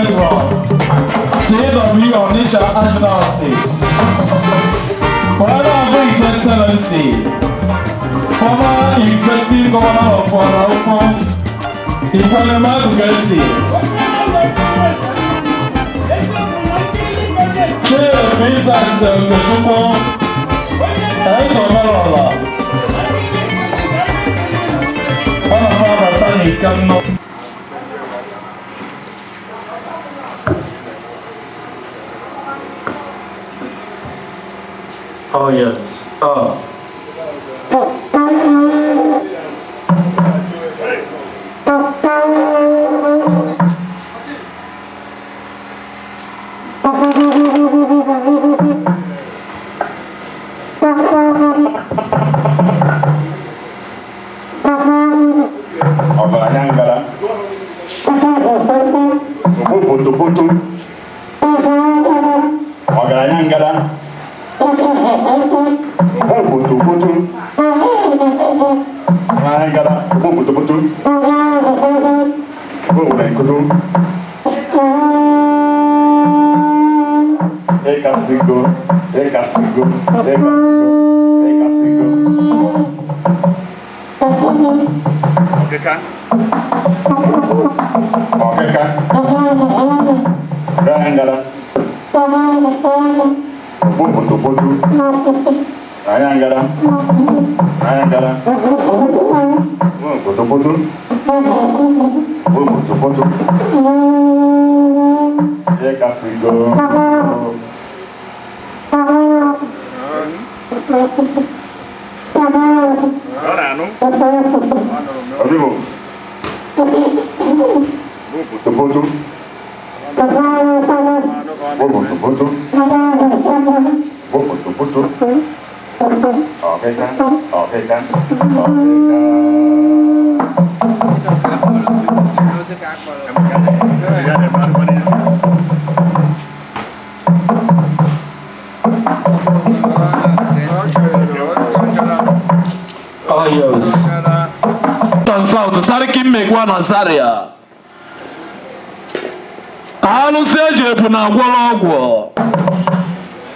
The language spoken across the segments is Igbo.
Patron, CW Onitsha Archdiocese. Father of His Excellency, former Executive Governor of Oraukwu, Ikwelema Kugesi. Chief Isaac Okechukwu, Eze Omelọla. Ọ na-abata n'Ikem nọ. Oh yes. Oh. Ọgaranya ngara ogbu potopoto, ọgaranya ngara ogbu potopoto, ọgaranya ngara ogbu potopoto, ogbu nkoto. Ịkasịgo, ịkasịgo, ịkasịgo, ịkasịgo. Ọkịka, ọkịka, ọgaranya ngara ogbu potopoto, ọgaranya ngara, ọgaranya ngara ogbu potopoto, ogbu potopoto, ịkasịgo. Ọ na-anụ ọdịbo potopoto, potopoto, potopoto, ọkịka, ọkịka, ọkịka. Oh yes. And South, Sariki Mmekwa na Zaria. Alụsị eji ebu na agwọrọ ọgwụ.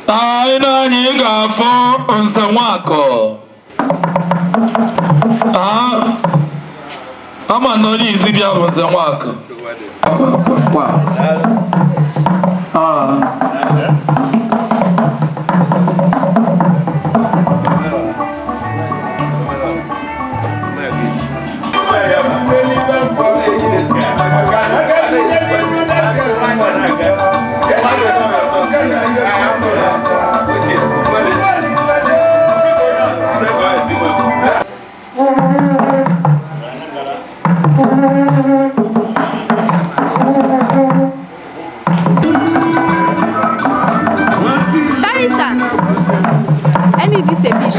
Anyị na anyị ga-afụ Nze Nwakọ. Ah, ama na onye izi bịa bụ Nze Nwakọ. Kwa. Ah. Barrister, I need this a fish.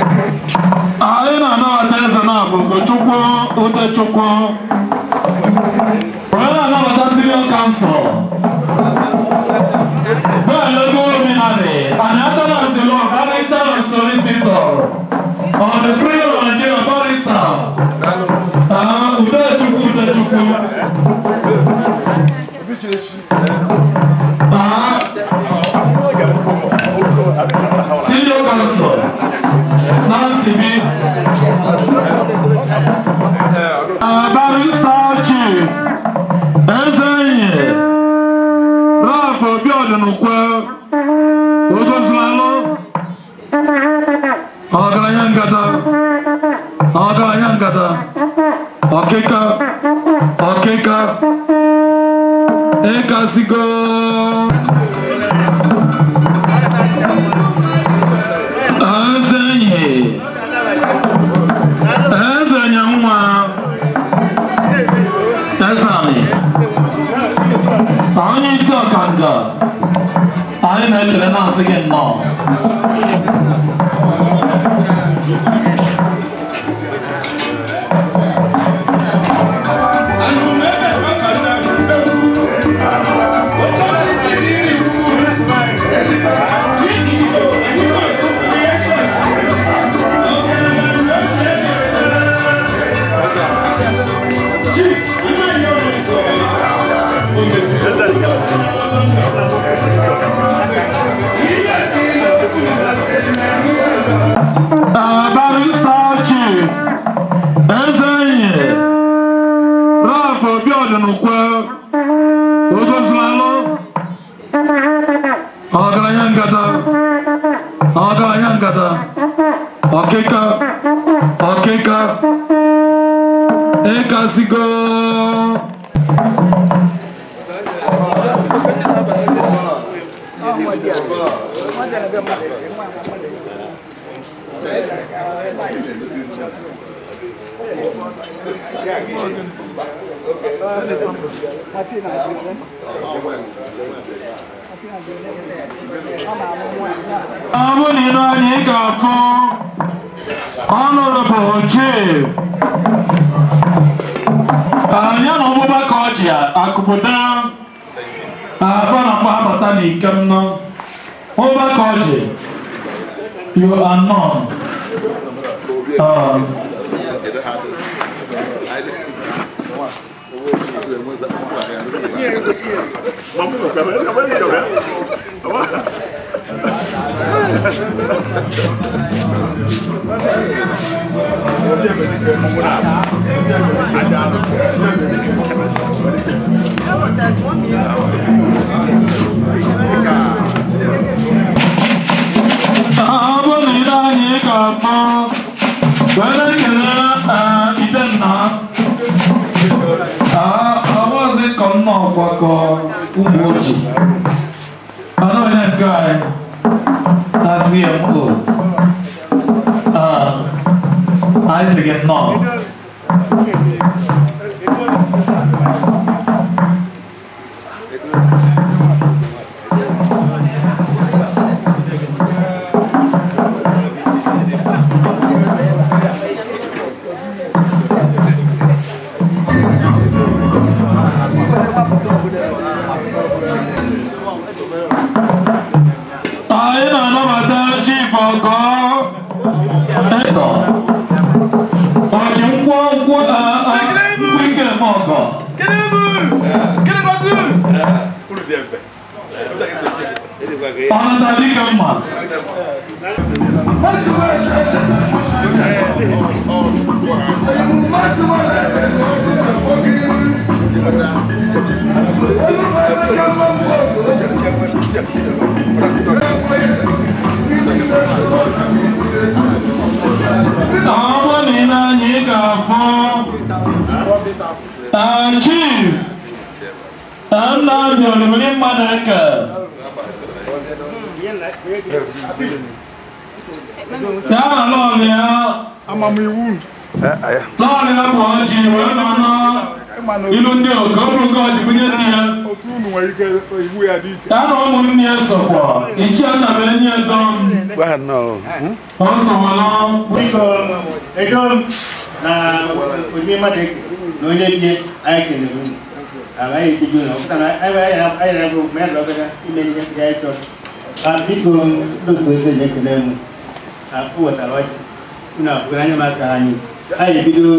Anyị na-anabata eze na-abụ Ugochukwu Udechukwu. Onye na-anabata Senior Counsel. Ben Ego Luminary, an Attorney Law, Barrister and Solicitor. On the freedom of Nigeria, Barrister. Udechukwu Udechukwu. Senior Counsel. Nancy B. Barrister Chief Ezenyi Ralph Obi Odinukwe Ogozualo, ọgaranya ngada, ọgaranya ngada, ọkịka, ọkịka, ịkasigo. Ezenyi Ezenyi nwa Ezani, onye isi ọkanga, anyị na-ekele na-asị gị nnọọ. Nkata, Ọkịka, Ọkịka, Ịkasịgo. Ọ bụ na ị na-anya ị ga-afụ Honorable Chief anyị na ọgbụgba ka ọ ji akụpụta abụ na mkpa abata na ikem nọ ọgbụgba ka ọ ji. You are none. Ọ bụ na ile anyị ga-akpọ wee na-ekele Idenna ọbụzi ka m nọ ọgbakọ ụmụ ojii mana onye nke anyị na CMO anyị sị gị nnọọ. Anyị na-anabata Chief Ọgọ Eto Oji nkwọ nkwọ nkwụ ike eme ọgọ. Ọnata dike mma. Ọ bụrụ na ị na-anya ị ga-afụ Chief Nnamdi Olimiri mmadụ eke ya na lọọlụ ya. Amamiwu. Lọọlụ ya bụ ọjị wee nọ n'ilu ndị oke ọ bụrụ nke ọjị bunye di ya. Otu unu nwere ike iwu ya dị iche. Ya na ụmụnne ya sokwa ichie nna bụ enyi edom ọ sowela. Biko, ego m na onye mmadụ eke na onye bie anyị kelere unu. Anyị ekeji unu ọpụta na anyị anyị na-agụ ma ya dọbara ime ihe ndị anyị chọrọ. Biko, ndị otu eze ji ekele m o wetara ọjị unu afụgara anya m aka anyị anyị ebido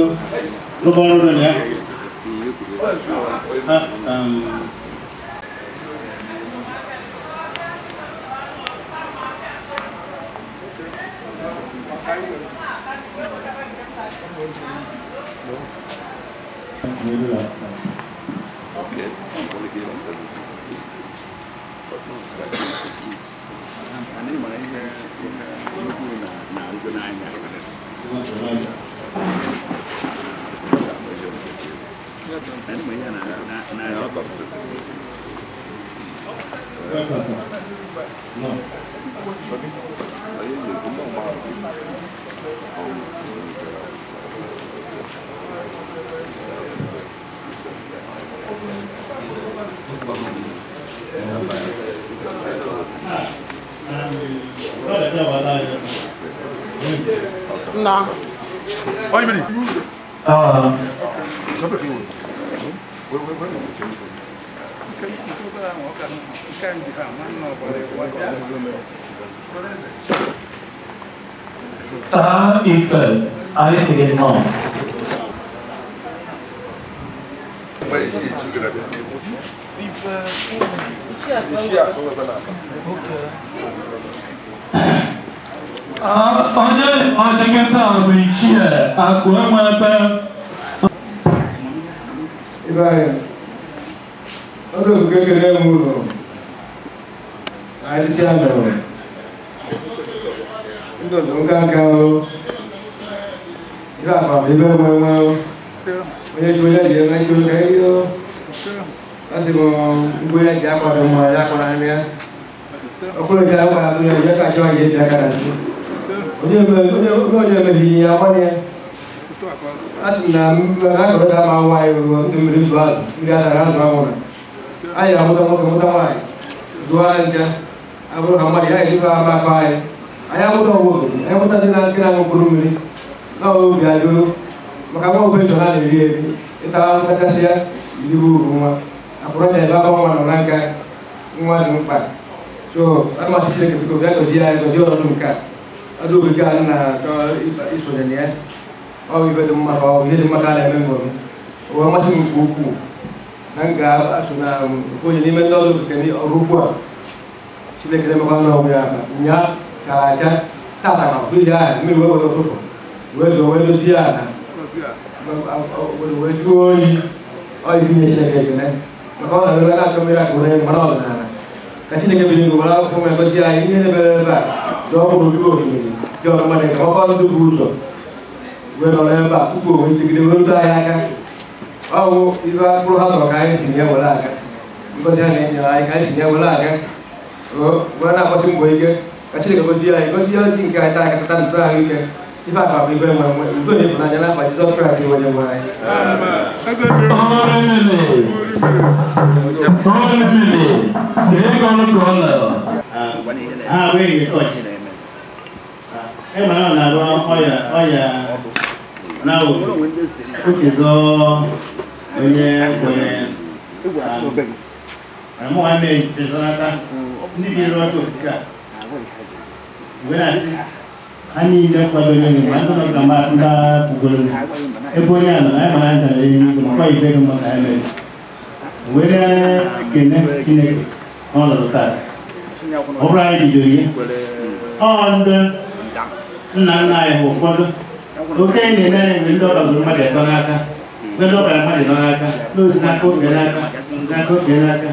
rụba ọrụ dị na ya. Taa ife anyị sị gị nnọọ. Onye ọdịgịta bụ Ichie Akụ Enwebe. Ibe anyị, ọdụ ogige ekele m unu. Anyị si anọrọ. Ndụ ndụ nka nka o. Ife akpa bụ ife nwe nwe o. Onye ji onye ji eme ji oge ihe o. Asị m mgbe ya ji akwado mma ya akwara anya ya. Ọkụrụ ji akwara atụ ya ya ka chọọ ya eji aka na nsu. Onye onye mere ihe ya agbanye ya. Asị m na akọrọ da ma nwaanyị bụ ndị mmiri zụ azụ mmiri adara azụ anwụrụ. Anyị amụta nwoke mụta nwaanyị zụọ ncha abụrụ ka mmadụ ya ejibe ama akọ anyị. Anyị amụta ọgwụ obodo anyị amụta ndị na nke na-aṅụ mkpụrụ mmiri na obi ajụrụ maka nwa obe ha na-eri eri ịta ahụ kachasị ya iribe uru nwa akpụrụ na ebe aba nwa nọ na nka nwa dị mkpa so ana m asị Chineke biko bịa gọzie anyị gọzie ọnọdụ nke a ọdụ ogige a na-achọ isonye na ya ọ bụ ibe dị mma ka ọ bụ ihe dị mma ka a na-eme ngọmi o wee masị m nke ukwuu na m ga-aso na onye n'ime ndị ọrụ okike ọrụ ukwu a Chineke na-emekwa n'ọgwụ ya nya ka aja tata ka bụ ya mmiri wee were ụtụtụ wee zoo wee dozie ala wee jụọ oyi ọ yi inye Chineke ekele maka ọ na-ere na-achọ mmiri akụ na mana ọdịnala ka Chineke biri ngụ gbara akwụkwọ ma gozie anyị ihe na-emere ebe a dị ọkpụrụ obibi osimiri dị ọrụ mmadụ nke ọkọ ndụ bụ ụzọ wee nọ n'ebe a tupu o wee jigide wee rute anyị aka ọ bụ ibe mkpụrụ ha tọrọ ka anyị si na ya were aga ngozi ha na-enyere anyị ka anyị si na ya were aga wee na-agbasi mbọ ike ka Chineke gozie anyị gozie ọjị nke anyị taa aka tata ntụ ahụ ike ife akpa bụ ibe nwe nwe udo na ịfụnanya n'afa Jizọs Kraịst bụ onye nwe anyị. Orimili, orimili, Ha bụ enyi kọchị. Ị ma na ọ na-arụ ọya ọya na oke zọọ onye kwere mụ nwa mee n'aka ndị biri ọkụ okike a wee na-asị ha niile kwadoro enyi ma ndị nọ na mba mba kwugoro ebe onye a nọ na anyị mara nta na enyi makwa ife dị mma ka anyị mere were kene Chineke n'ọnọdụ taa ọ bụrụ anyị bidoro ihe ọ ndị nna nna anyị bụ ụfọdụ oke enyi na anyị nwere ndị ọbagoro mmadụ ịtọ n'aka ndị ọbara mmadụ ịtọ n'aka n'otu n'aka oge n'aka n'aka oge n'aka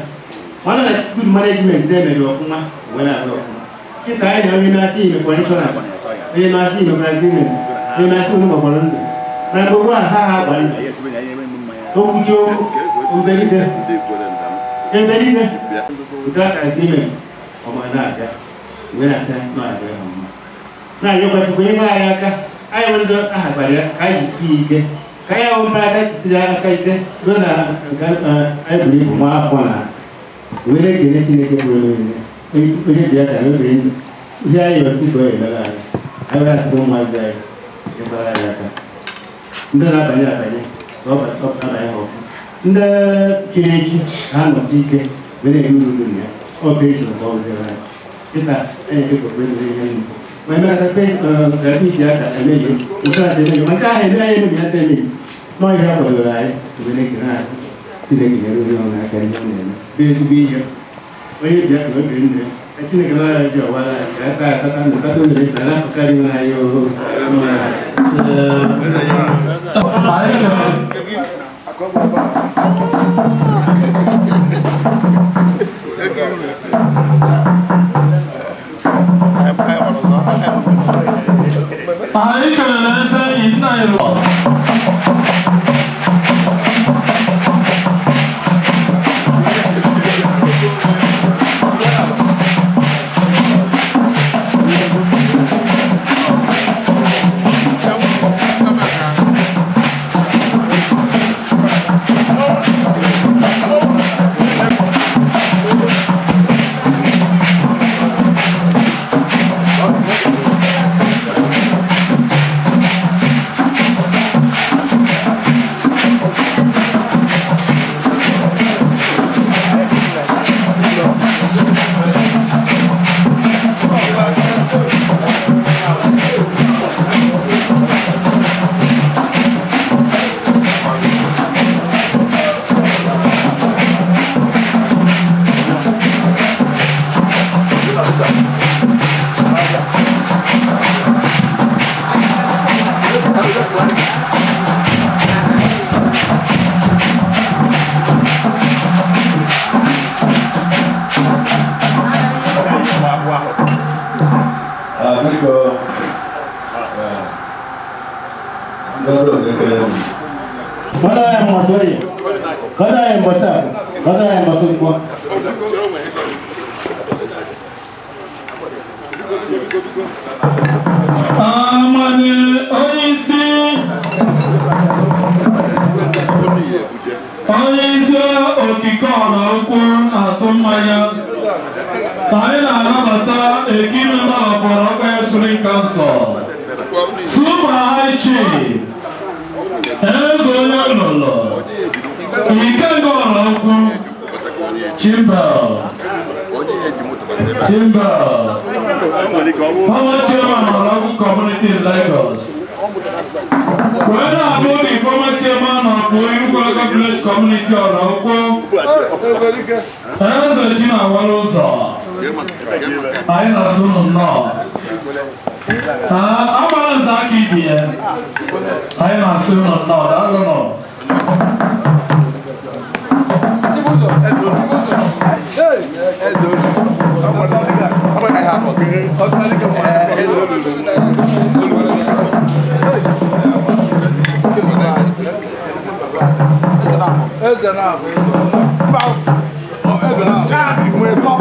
mana na good management na-emere ọfụma wee na-aga ọfụma kịta anyị na onye na-asị imekwara insurance onye na-asị imekwara agreement onye na-asị unu gbakwara ndụ na mgbe ugbu a ha ha agba ndụ okwuchi okwu mberide eberide without agreement ọma na-aga wee na-asị na-aga ya mma na-ayọkwa Chukwu nyere anyị aka anyị bụ ndị aha gbara ya ka anyị jisie ike ka anyị ahụ mpaghara jisiri aka ike ruo na nke anyị buru ibu nwa afọ na were ekele Chineke pụrụ ime onye ji aka n'oge ndụ ihe anyị yọrọ tupu ya emere anyị anyị were asịkwa ụmụazị anyị nyekwara anyị aka ndị na-abanye abanye ka ọ abanye ha ọkụ ndị chiri echi ka ha nọsi ike were eri uru dị na ya ọ bụ echi ka ọ bụziere anyị dịka anyị ekekọkwa ezere ihe nnukwu ma emekata grafiti aka emebi inshọransị emebi ma nke ahụ eme anyị emebi nata emebi nọ ihe a kwadoro anyị were ekele anyị Chineke nyere onye ọ n'aka ihe ọ na-eme bụ ezigbo ihe onye ji aka obi ndụ ya ka Chineke nara ji ọwara anyị ka aka akata ndụ kata onye na na-apụkarị nwe anyị oho. Anyị kelere anyị kelere eze enyi nna anyị. Thank Gbọdọ ya mbọsị oye, gbọdọ ya mbọsị afọ, gbọdọ ya mbọsị nkwọ. Amani onye isi okike ọra ukwu na-atụ mmanya. Anyị na-anabata Ekime Ọkpọrọ Ọkpa Council. Super High Chief, Eze onye lụlụ, Ikenga ọra ukwu, Chimbel, Chimbel, former chairman of Oraukwu Community in Lagos. When I the former chairman of Oyinukwalaka Village Community Oraukwu, Eze Chinawara ụzọ, anyị na-asụ unu nnọọ. Agbara nze aka ibi ya, anyị na-asụ unu nnọọ, daalụ nọ. Eze na-abụ eze na-abụ nwere tọ.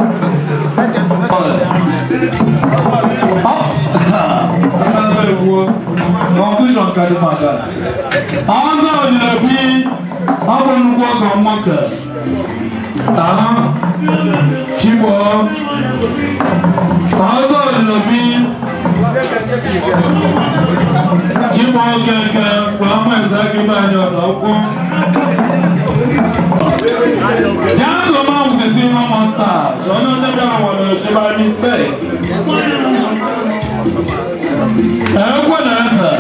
Conclusion ka dị maka. Ọzọ na-ebi ọ bụ nnukwu ọgọ nwoke. Taa Chigbo. Ọzọ na-ebi Chigbo keke kwa ama eze aka ibe anyị ọdọ ụkwụ. Gentleman with the silver mustache. Onye ọcha bịara nwere oche by mistake. Ekwe na ese.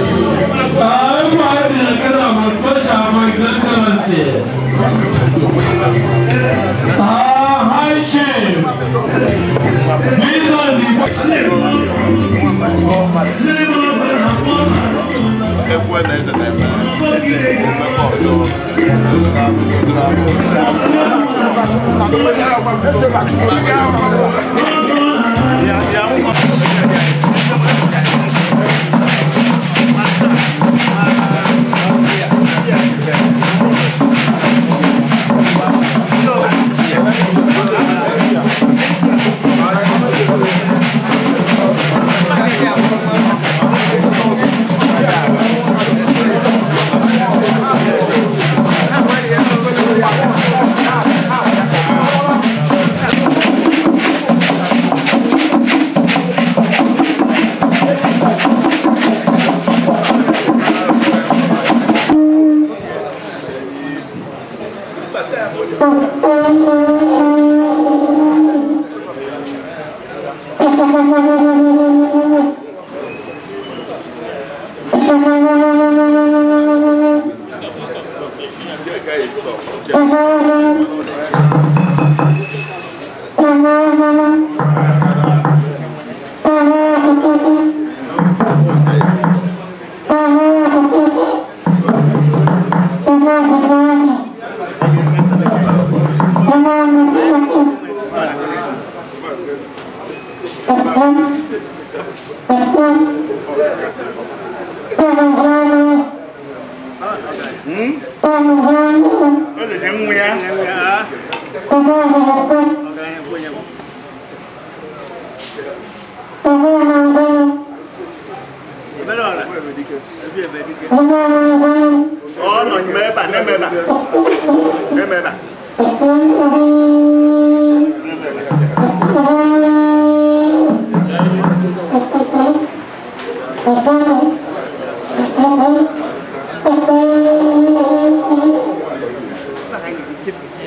Ekwe anyị na-ekele bụ special for His Excellency. High Chief. Vincent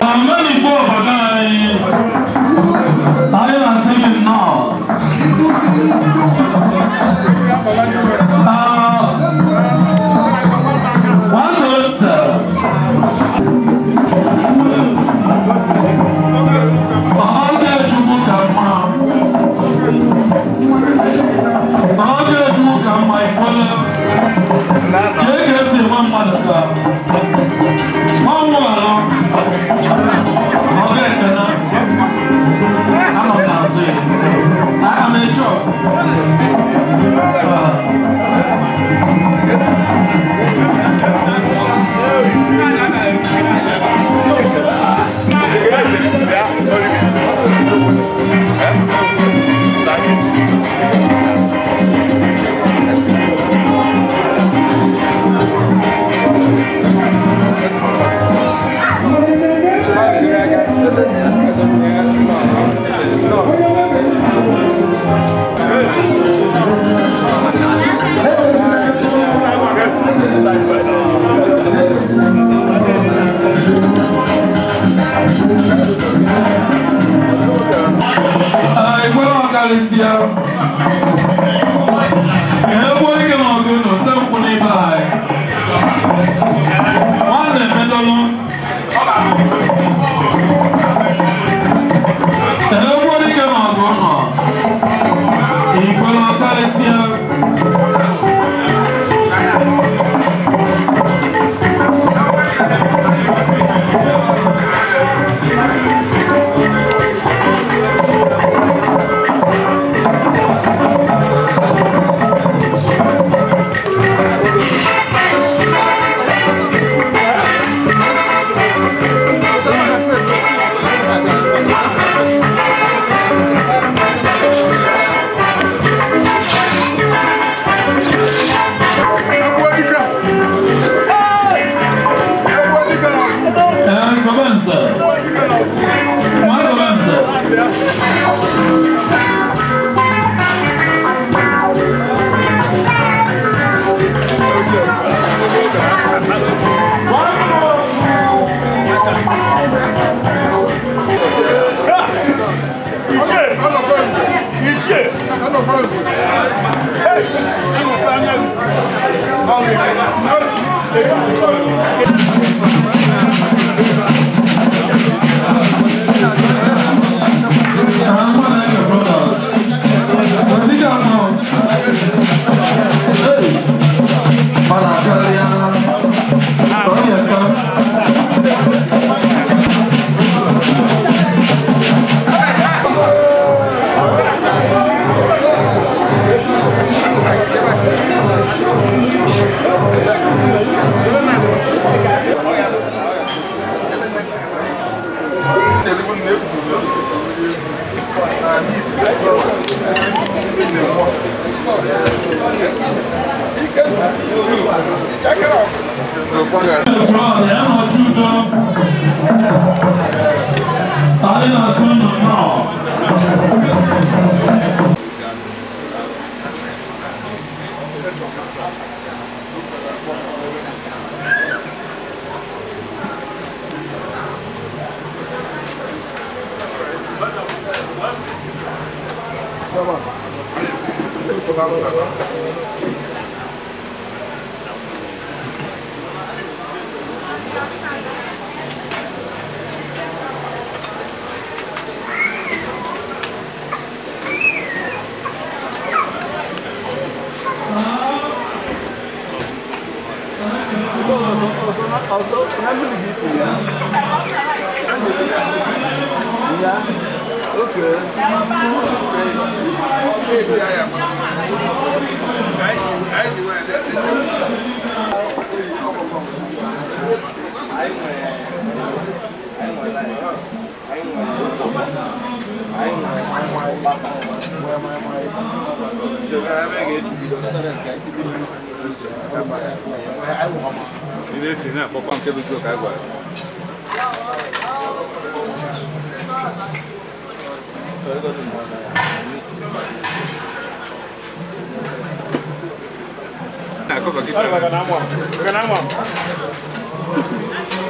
Amanigbo obodo anyị, anyị na-asị gị nnọọ. Nwaso ntị.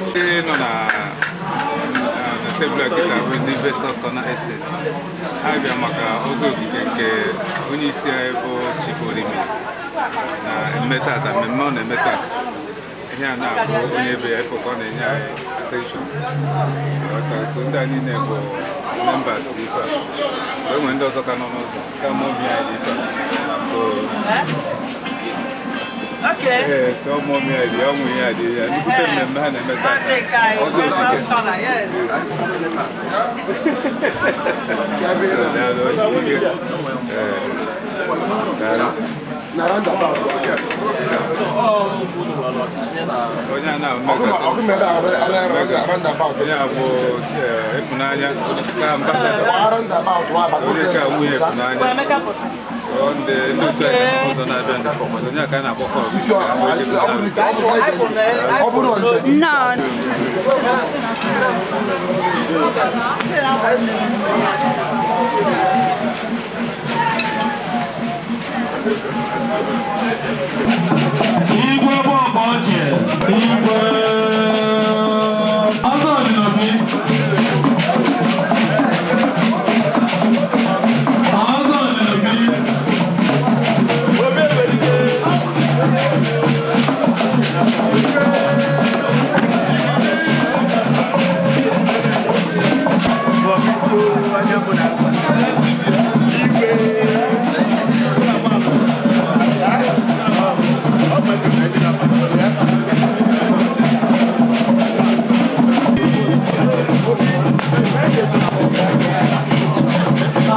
Ndị nọ na tebụl a kịta bụ ndị Investors Corner Estate. Ha bịa maka ozi ogige nke onye isi anyị bụ Chief Orimi na-eme tata, mmemme ọ na-eme tata. Ihe a na-abụ onye ebe ya ịfụ ka ọ na-enye anyị attention. So ndị a niile bụ members dị ife a. E nwere ndị ọzọ ka nọ n'ụzọ ka mọmi anyị dị ife a. So Okay. Ee, so mọmi anyị dị, ọmụ ya dị ya. Nnukwute mmemme ha na-eme tata. Ọzọ osike. Yes. Daalụ, osike. Ee, daalụ. Onye a na-eme onye a bụ Ịfụnanya ka ambasadọ. Onye ka nwunye Ịfụnanya. Ọ ndị otu anyị ụzọ na-abịa onye a ka a na-akpọ kọl. No. Igwe bọọbụ ọchị, igwe ọzọ ọdịnobi. Ọzọ ọdịnobi.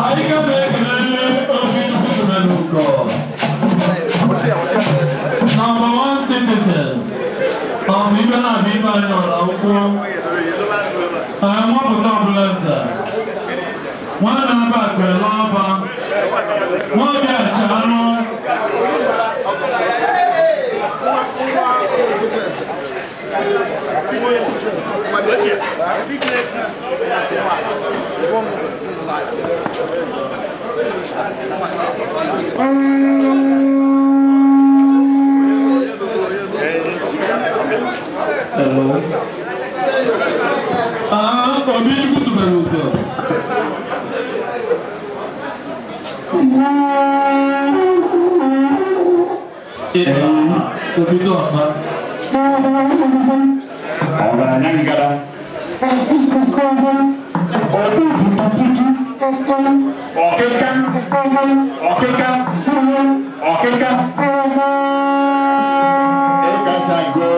Anyị ga na-ekelele obi Chukwu tụrụ ugo. Number one citizen of ibe na-abịa ibe anyị nọrọ ukwu. Nwapụta ọbụla eze. Nwanne ebe a kwere n'ọba. Nwaọbịa nche anụ. Hello. Ah, Obi Chukwu tụbere ugo. Obido ọma. Ọgaranya ngara. Ọkịka. Ọkịka. Ọkịka. Ịkachago.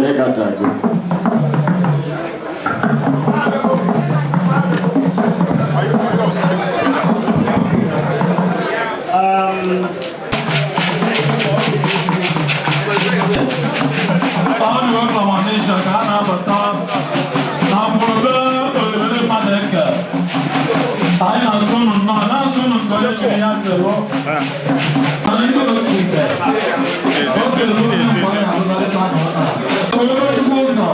Ịkachago. All the way from Onitsha ka a na-abata na mgbụrụbe oriri mmadụ eke. Anyị na-asụ unu nnọọ, na-asụ unu nke onye chiri ya zero. Mana ndị otu ike. Oge ruru mgbe ọ na-alụlọta n'ụlọ. Ogologo chukwu ụzọ.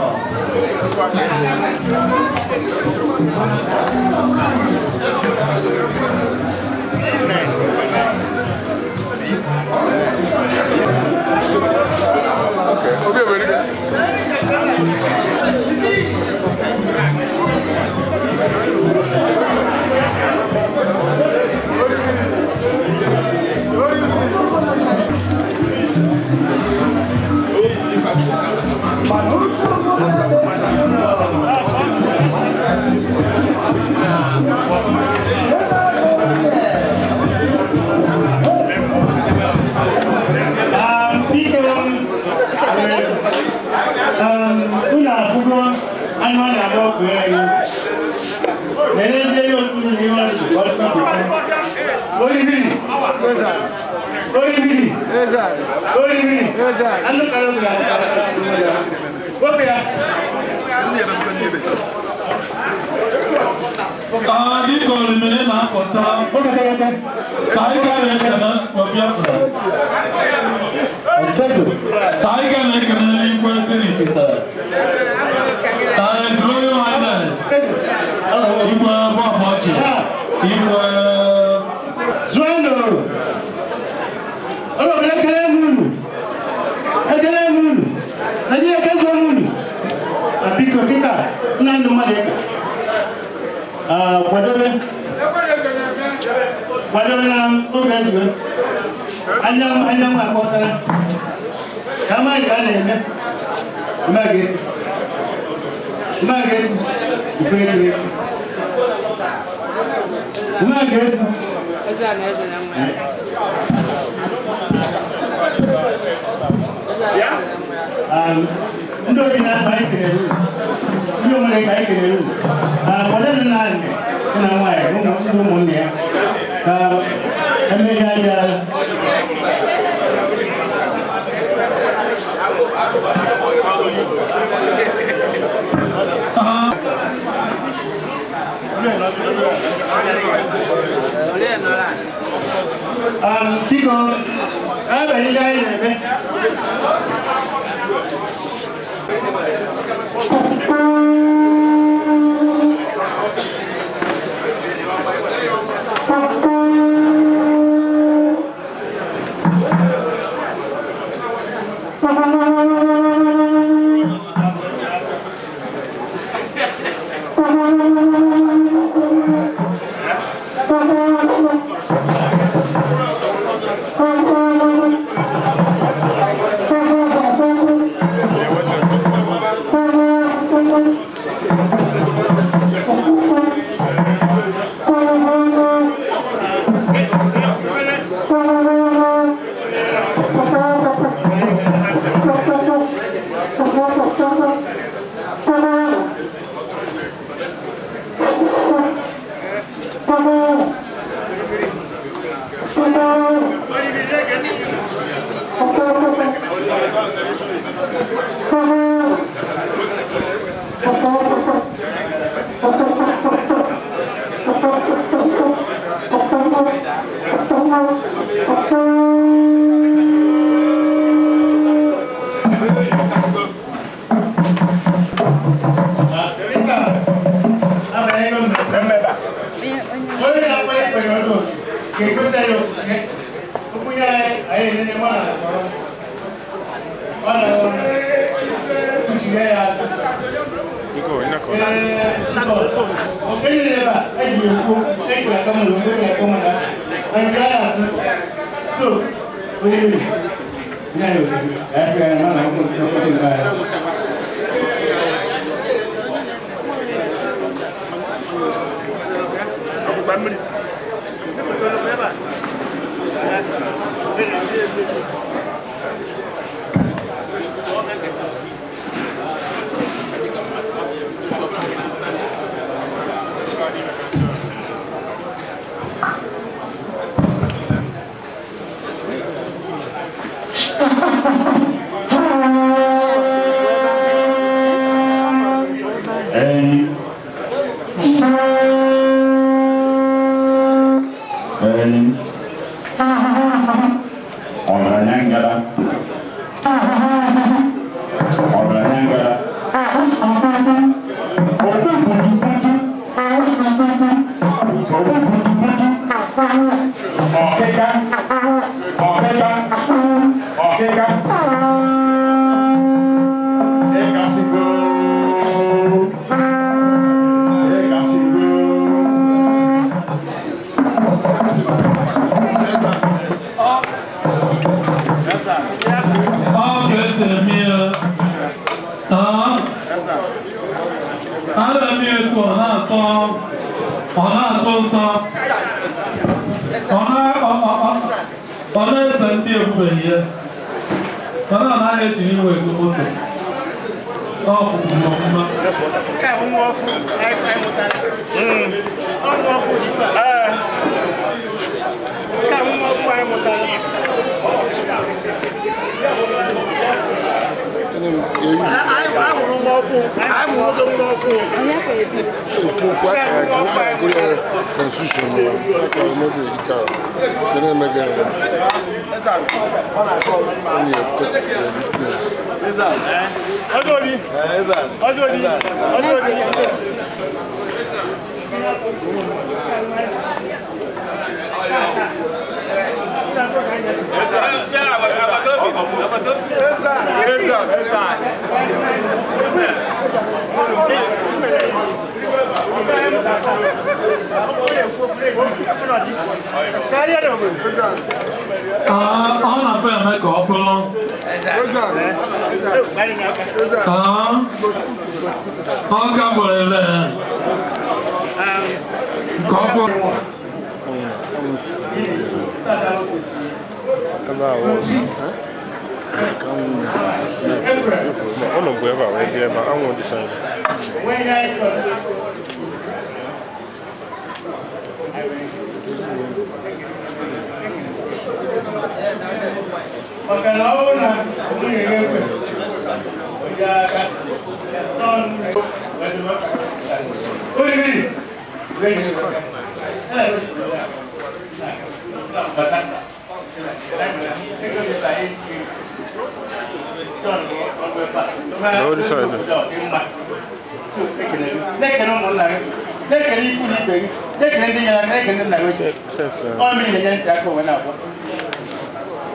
Unu afụgo anụ a na-agba ọkụ elu. Lelee ihe okpuru na ihe ọdụ Oriri! Oriri! Oriri! Anụ kara obi na-wepụ ya. Dịka orimiri na-apụta, ka anyị ga na-ekele Obiafra. Ka anyị ga na-ekele n'ikwe Sirikita. Ka His Royal Highness, Igwe Bobochi, Igwe Zụọnụ! Ụlọ ọbụla ekele m unu! Ekele m unu! Naijiria ekele m unu! Na biko kịta, nna ndụ mmadụ ịka. Kwadobe. Kwadobe na oge ezuo. Anyanwụ anyanwụ akpọtara. Ka amaghị ka a na-eme. Mma gị. Mma gị. Ikwe ekwe. Mma gị. Ndị obi na-akpa anyị kelere unu. Ndị omere ka anyị kelere unu. Kwado nna nne na nwaanyị ndị ụmụnne ya ka emeghe anya. Biko, ebe ihe anyị na-eme.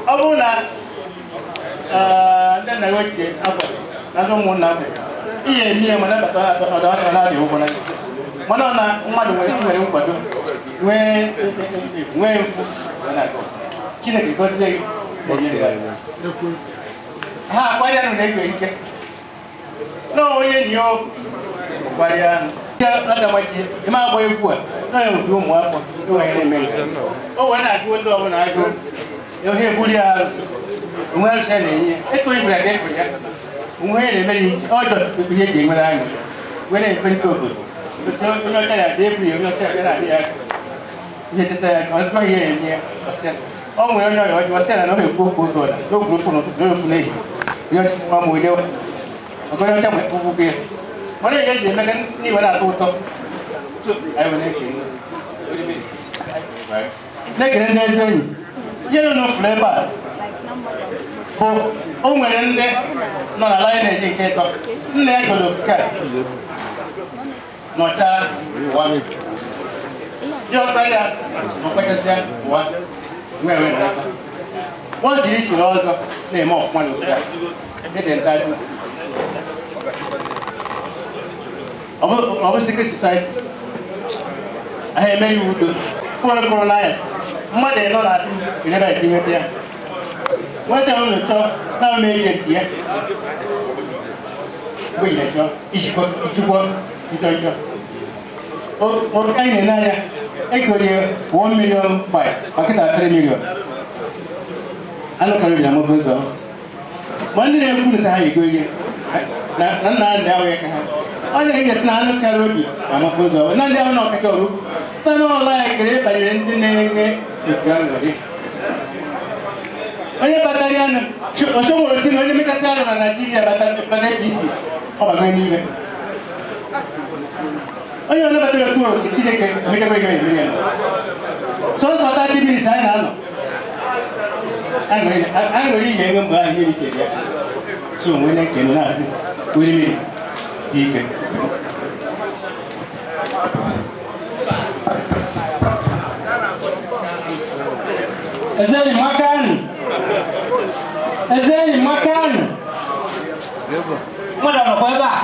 Ọ bụrụ na ndị nna ochie afọ na ndị ụmụnna afọ ihe eme ihe mana bata ọ na-adị ụgwọ na mana ọ na mmadụ nwere nkwado nwee nwee mfu Chineke gọzie gị ha akwarịa nụ na-ekwe ike na onye nyi ọkụ kwarịa anụ ịma agba egwu a na ya otu ụmụ afọ na-eme o wee na-agụ ndị ọbụla agụ ihe ebuli ya arụ onwe arụsị ya na-enye etu ibere ya ga-ekwe ya onwe ya na-emere ihe ọjọọ ihe eji enwere anya wee na-ekpe nke obodo onye ọcha ya-adị ebuli ya onye ọcha ya na-adị ya ihe teta ya ọ zụọ ihe enye ya ọ nwere onye ọrịa ọjọọ sị na ọ na-ekwu okwu oge ọla n'okwu okwu n'ụtụtụ n'okwu n'ehihie onye ọcha nwa ma onye ọgọnye ọcha nwere ụgwụ ya mana ihe eji eme ka ndị Igbo na-atọ ụtọ na-ekele ndị ezi enyi ihe nọ n'ụfụrụ ebe a bụ o nwere ndị nọ na lineage nke ịtọ nna ya gọrọ okike a nọcha ụwa diọkpara ya nọkwachasịa ụwa nwee nwee nọta wọ́n jiri ichiri ọzọ na-eme ọfụma n'obodo a dị nta ọ bụ secret society Ahịa emere iwu udo fọrọ kụrụ n'anya mmadụ ịnọ na-asị eleba esi nweta ya nweta ụlọ chọọ na ụlọ ejenti ya mgbe ị na-achọ ijikọ ijikọ nchọ nchọ oke anyị na-ene anya egorie 1 million 5 ọkịta 3 million anụ karịrị na mọbụ ụzọ ma ndị na-ekwu na ha egorie na nna ndị ahụ ya ka ha ọ na-enyesi na anụ karịa obi na mọbụ ụzọ na ndị ahụ na ọkacha ọrụ site n'ụlọ ya kere banyere ndị na-enye otu aṅụrị onye batara ya ọchọ nwere si na onye mekasị arụ na Naịjirịa batara APC ọ bago n'ime onye ọzọ batara otu oke Chineke emechakwa ihe emere ya sọsọ 30 minutes anyị na-anọ anyị nwere ihe enwe mgbe ahụ ihe ritere ya so onwe na-ekene na-asị were mmiri dị ike. Ezeni mwakani. Ezeni mwakani. Mmadụ nọkwa ebe a.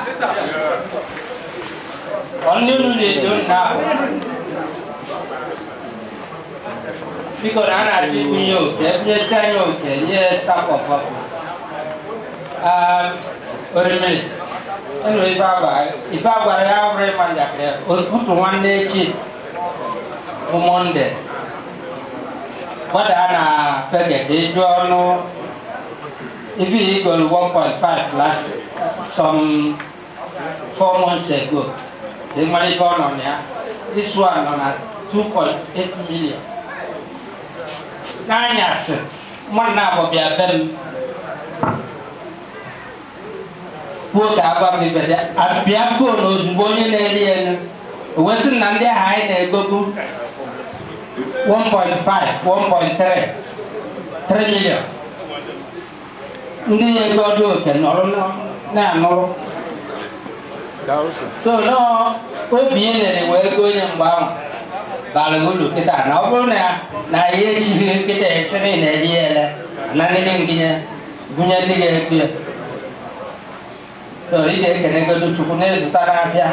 Ọ ndị unu na-edo nna ahụ. Biko na a na-achọ ibunye oke, ebunyesi anyị oke nye staff of office. Orimiri, enu ife agwara ife agwara ya bụrụ ịma njakịrị ụtụ nwanne echi bụ Mọnde. Gbada na fege ka ịjụ ọnụ ife igolu 1.5 last some 4 months ago. Dị mara ife ọ nọ na ya. This one nọ na 2.8 million. N'anyasị, mmadụ na-abụ bịa be m kwuo ka agwa m ibe ya abịa fon ozugbo onye na-eri elu o wee sị na ndị ahụ anyị na-egobu 1.5 1.3 3 million ndị na-ego ọdụ oke nọrọ na-anụrụ so nọọ obi e nere wee go onye mgbe ahụ bara uru kịta na ọ bụrụ na na ya echighị nkịta esiri na-eri ya ele na ndị ngịnye gụnye ndị ga-ekwu ya so ị ga-ekenegodu Chukwu na-ezụta n'abịa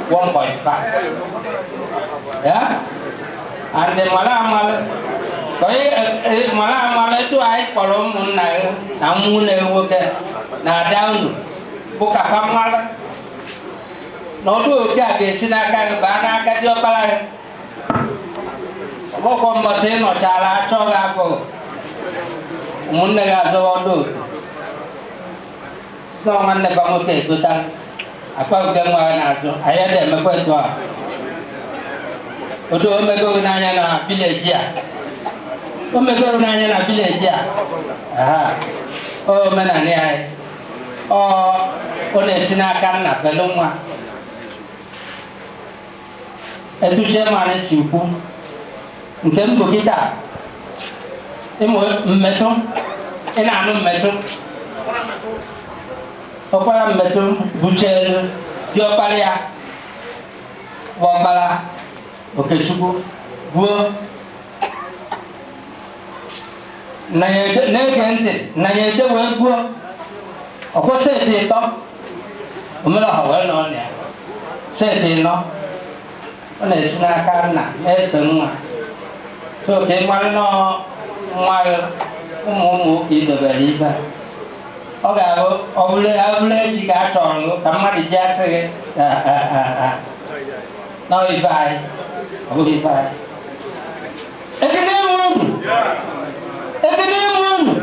1.5 ya and mara amara ka onye mara amara etu anyị kpọrọ ụmụnna gị na nwunye nwoke na ada unu bụ ka fa mara na ọdụ oke a ga-esi n'aka gị baa n'aka diọkpara gị ọgbọkwọ mbọsị ị nọchara achọ gị afọ ụmụnne gị azọwa ọdụ oke sọ nwanne ba nwoke egota akpa nke nwa ya n'azụ anyị adịghị emekwa etu a odo omego gị n'anya na vileji a omego gị n'anya na vileji a aha ọ omenala anyị ọ ọ na-esi n'aka nna felu nwa etu chairman si kwu nke m bụ kịta ịmụ mmetụ ị na-anụ mmetụ ọkpara mmetụ buchelu diọkpara ya bụ ọkpara Okechukwu buo na-ege ntị na ya ede wee gbuo ọkwọ seti ịtọ omelọha wee nọ na ya seti ịnọ ọ na-esi n'aka nna na-efe nwa so ka ị mara nọọ nwa gị ụmụ ụmụ ụka idobere ibe ọ ga-abụ ọ bụrụ echi ka a chọrọ gị ka mmadụ ji asị gị nọọ ibe anyị ọ bụghị ibe anyị. Ekene m unu! Ekene m unu!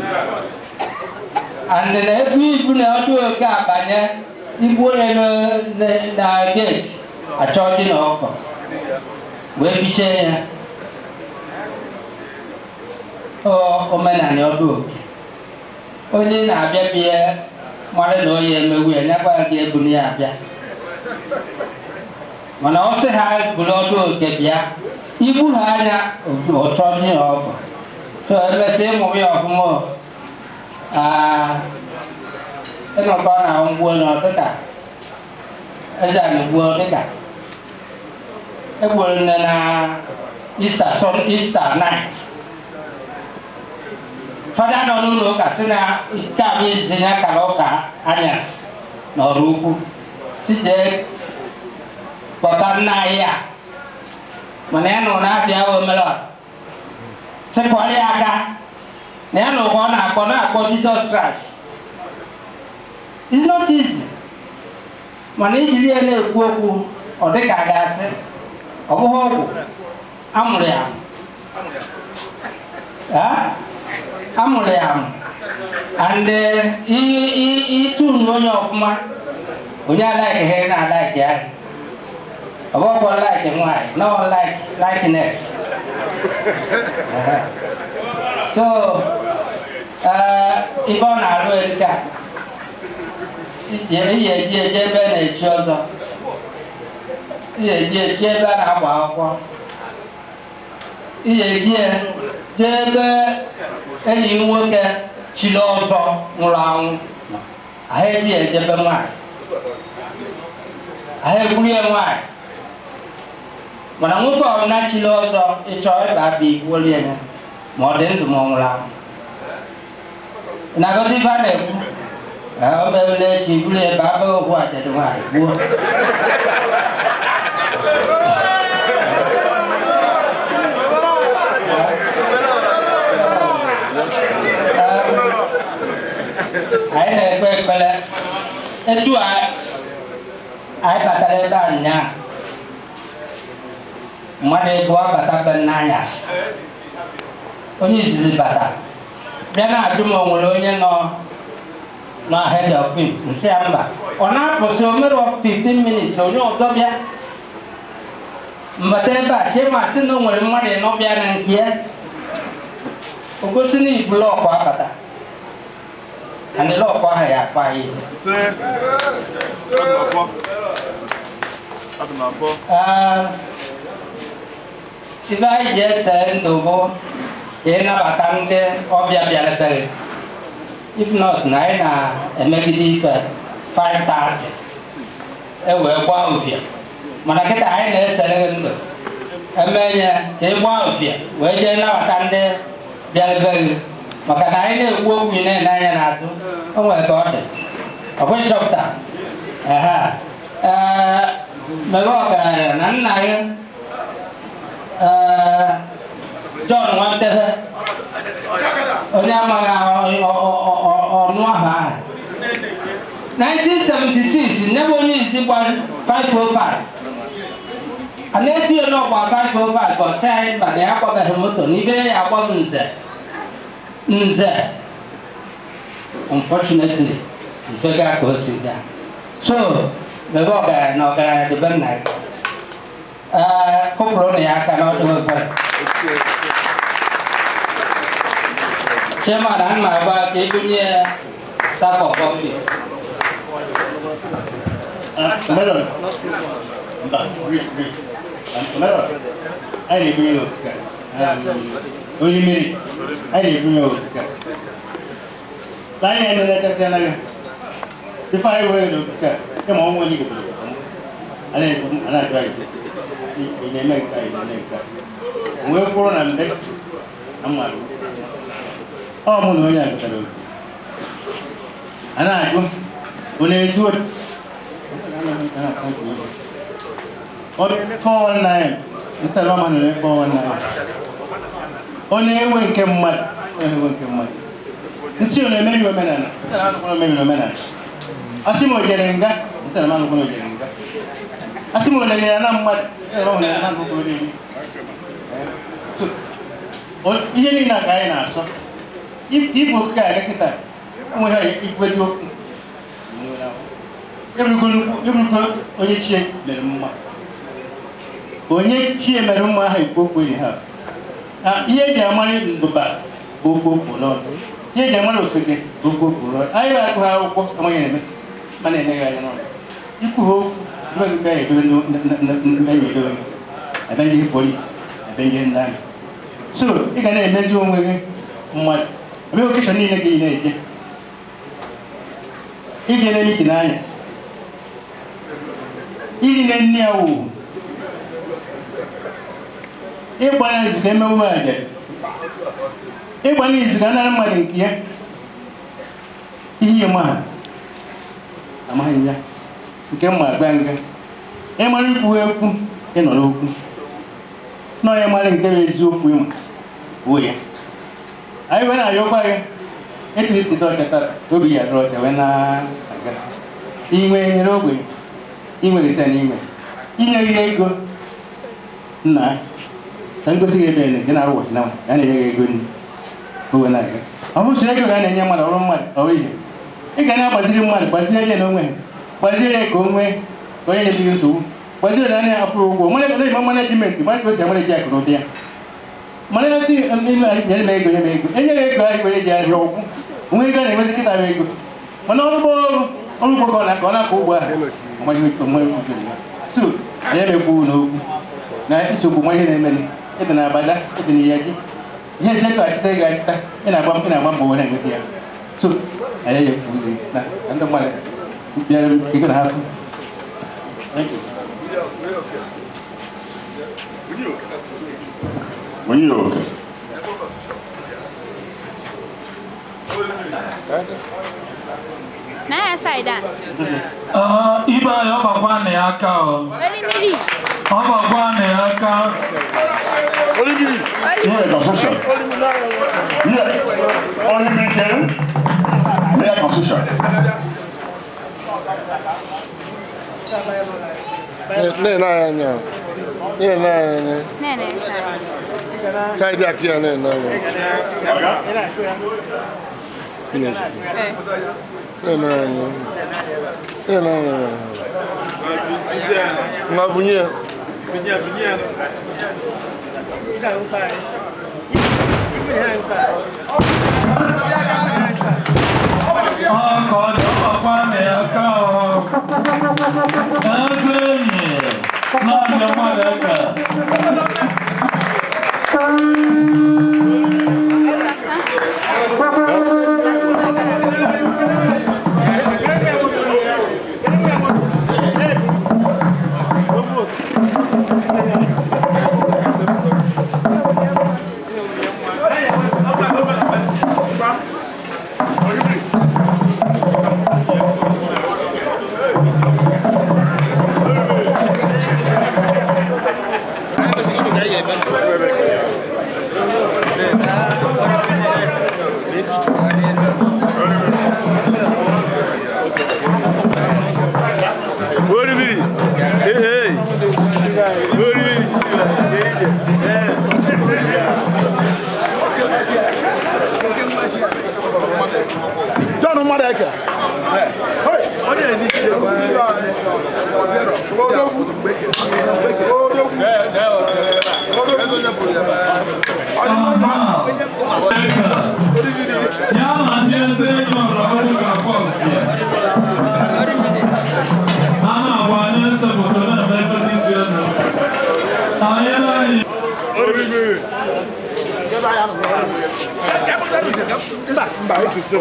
And na ebu ibu na ọdụ oke abanye ibu onye na geeti achọ ji na ọkọ wee fichee ya ọ omenala ọdụ oke onye na-abịa bịa mara na onye emegbu ya nyakwa gị ebuli ya abịa mana ọ sị ha buru ọdụ oke bịa igbu ha anya ọchọ ji na ọkọ so emesịa ịmụ ya ọfụma ịnọkọ na ngwuo na ọdịka eze a na-egbuo dịka egburu nne na Easter Easter night fada nọ n'ụlọ ụka si na nke a bụ izizi ya kara ụka anyasị n'ọrụ ukwu si jee kpọta nna anyị a Mana ya nụrụ n'afịa ahụ omelọra sịkwara ya aka na ya nụrụ ka ọ na-akpọ na-akpọ Jizọs Kraịst. It's not easy. Mana ijiri ya na-ekwu okwu, ọ dị ka a ga-asị ọ bụghị ọgwụ amụrụ ya amụ. Amụrụ ya amụ. And ịtụnụ onye ọfụma, onye alaiki ha na-alaiki ya, ọ bụghịkwa like nwaanyị, no like likeness. So ife ọ na-arụ erika iyi eji eje ebe a na-echi ọzọ, iyi eji echi ebe a na-agba akwụkwọ, iyi eji jee ebe enyi nwoke chiri ọzọ nwụrụ anwụ, ahụ eji ya ejebe nwaanyị, ahụ egburu ya nwaanyị. Mana nwoke ọbụla chiri ọzọ ịchọ ịba abịa igbuolu ya, ma ọ dị ndụ ma ọ nwụrụ anwụ. Na-agọta ife a na-ekwu, ọ bịarula echi buru ya ebe abụghị okwu ajadu nwaanyị gbuo. Anyị na-ekpe ekpere etu anyị batara ebe a nyaa, mmadụ ịbụọ bata be n'anya, onye izizi bata bịa na-ajụ ma o nwere onye nọ na head of him, nsị ya mba. Ọ na-apụsị omere 15 minutes, onye ọzọ bịa mbata ebe a chee ma sị na o nwere mmadụ ịnọ bịa na nke ya, o gosi na ibu lọkụ abata and lọkụ ahụ ya akpa anyị. Ife anyị ji ese ndụ bụ ka ịnabata ndị ọbịa bịara be gị. If not, na anyị na-emegide ife 5:30 e wee gbaa ufie, mana kịta anyị na-esere gị ndụ emenye ka ị gbaa ufie wee jee nabata ndị bịara be gị, maka na anyị na-ekwu okwu ị na-ene anya n'azụ, o nwere ka ọ dị ọ bụ nchọpụta. Ee, mebe ọgaranya na nna gị John Nwantebe, onye amaghị ọnụ ahụ ahụ 1976 nne bụ onye izi gba 505, a na-etinye n'ọgba 505, ọ sị anyị mba na ya akwabeghị moto na ibe ya akwaghị nze nze. Unfortunately, ife gaa ka o si gaa. So mebe ọgaranya na ọgaranya debe nna gị. Ee, kụpụrụ na ya aka na ọdụ obere. Chairman, ana m agwa ka ebunye ya staff of office. Melon. Mba, brief. Melon. Anyị na-ebunye ya okike. Onye mmiri. Anyị na-ebunye ya okike. Na anyị na-emekasị anaghị. Ife anyị wee n'okike, kama ọnwa onye gotere. A na-ekwu, a na-ajụ anyị. Ị na-eme nke a, ị na-eme nke a. Wee kwụrụ na mbe na mmadụ. Ọ mụ na onye a gotere okike. A na-ajụ, ọ na-ezu otu? Ọ na-eme 419, nsala ọma na-eme 419. Ọ na-ewe nke mmadụ, ọ na-ewe nke mmadụ. Nsị ọ na-emebi omenala, nsala anụkwụ na omebiri omenala. Asị m o jere nga, nsala m anụkwụ na o jere nga. Asị m o lere ya na mmadụ, nsala m o lere ya na anụkwụ na So, ihe niile a ka anyị na-asọ. Ibu okike a kịta, enweghị igwe dị okwu. Eburugo onye chie mere mma. Onye chie mere mma ahụ ekwu okwu enyi ha. Ihe eji amara ndụba bụ okwu okwu n'ọnụ. Ihe eji amara ofeke bụ okwu okwu n'ọnụ. Anyị na-agụ ha akwụkwọ amaghị eme, mana eneghị anya n'ọnụ. Ikwu ha okwu, ebe ndị anyị edobe ndị anyị edobe gị. Ebe ndị polisi, ebe ndị ndị amị. So, ị ga na-emezi onwe gị mmadụ. Ebe okeshọn niile ka ị na-eje. Ije na meeting anya. Iri na nne ya wụ. Ịgba na nzukọ emewe aja. Ịgba na izu ka nara mmadụ nke ya. Ihe ịma ha. Amaghị ya. Nke mma agba nga. Ịmara ikwu ekwu, ịnọ n'okwu. Na onye mara nke bụ eziokwu ịma wuo ya. Anyị wee na-arịọkwa gị etu isi dị ọcha tara obi ya dịrị ọcha wee na-aga. Inwe nyere ogbenye, inwe gị site n'inwe. Inye gị ego nna ka ngosi gị ebe gị na-arụ ụbọchị na ya na-enye gị ego nri o wee na-aga. Ọ bụrụ sị ego ga na-enye mmadụ ọrụ mmadụ ọrụ ihe. Ị ga na-agbaziri mmadụ gbazie ya n'onwe ha, gbazie ya ka o nwee ka onye na-ebighị nsogbu, gbazie ya na akwụrụ ụgwọ nwere na management mara ka o si amaneji akụ na ụba ya. Mana ya sị nyere m ego nye m ego enyere ego ahụ onye ji ahịa ọgwụ onwe ego a na-enwezi nkịta bụ ego mana ọrụ ugbo ọrụ ugbo ka ọ na-akọ ugbo ahụ so anyị emekwu n'okwu na nsogbu nwa ihe na-eme ịdị na abada ịdị na ya ji ihe ezi ego achịta ego achịta ị na-agba mbọ were enweta ya so anyị ekwu na ndị mmadụ bịara ego na ha afụ. Thank you. Onye oke. Na ya side a. Ibe anyị ọ gbakwa na ya aka o. Olimiri. Ọ gbakwa na ya aka. Here constitution. Here. Olimiri kere. Here constitution. Na-ene anya. Na-ene anya. Na-ene. Side akị ya na-ene anya. Na-ene anya. Na-ene anya. Nwa bunye. Ọ ka ọ dị, ọ gbakwa na ya aka o. Eze enyi naanị mmadụ eke. John Mmadụeke. Ya na ndị eze enyi ọrụ ọhụrụ ga-akpọ nke. A na-agba anyị ese foto na-eme ebe dị iche elu. Anyị na-anyị Mba, esi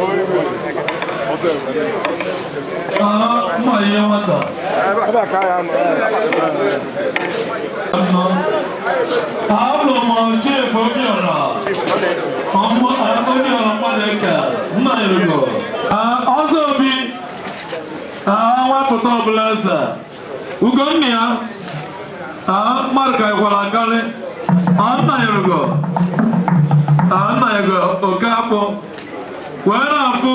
mma ihe nwata. Ebe a ka ya nọ. Abụ m Chief Obiora. Obiora Mmadụeke, nna Erugo. Ọzọ Obi, nwapụta ọbụla eze. Ugonna ya, mmadụ ka gwara akarị. Nna Erugo, nna Erugo Okafọ. Wee na-afụ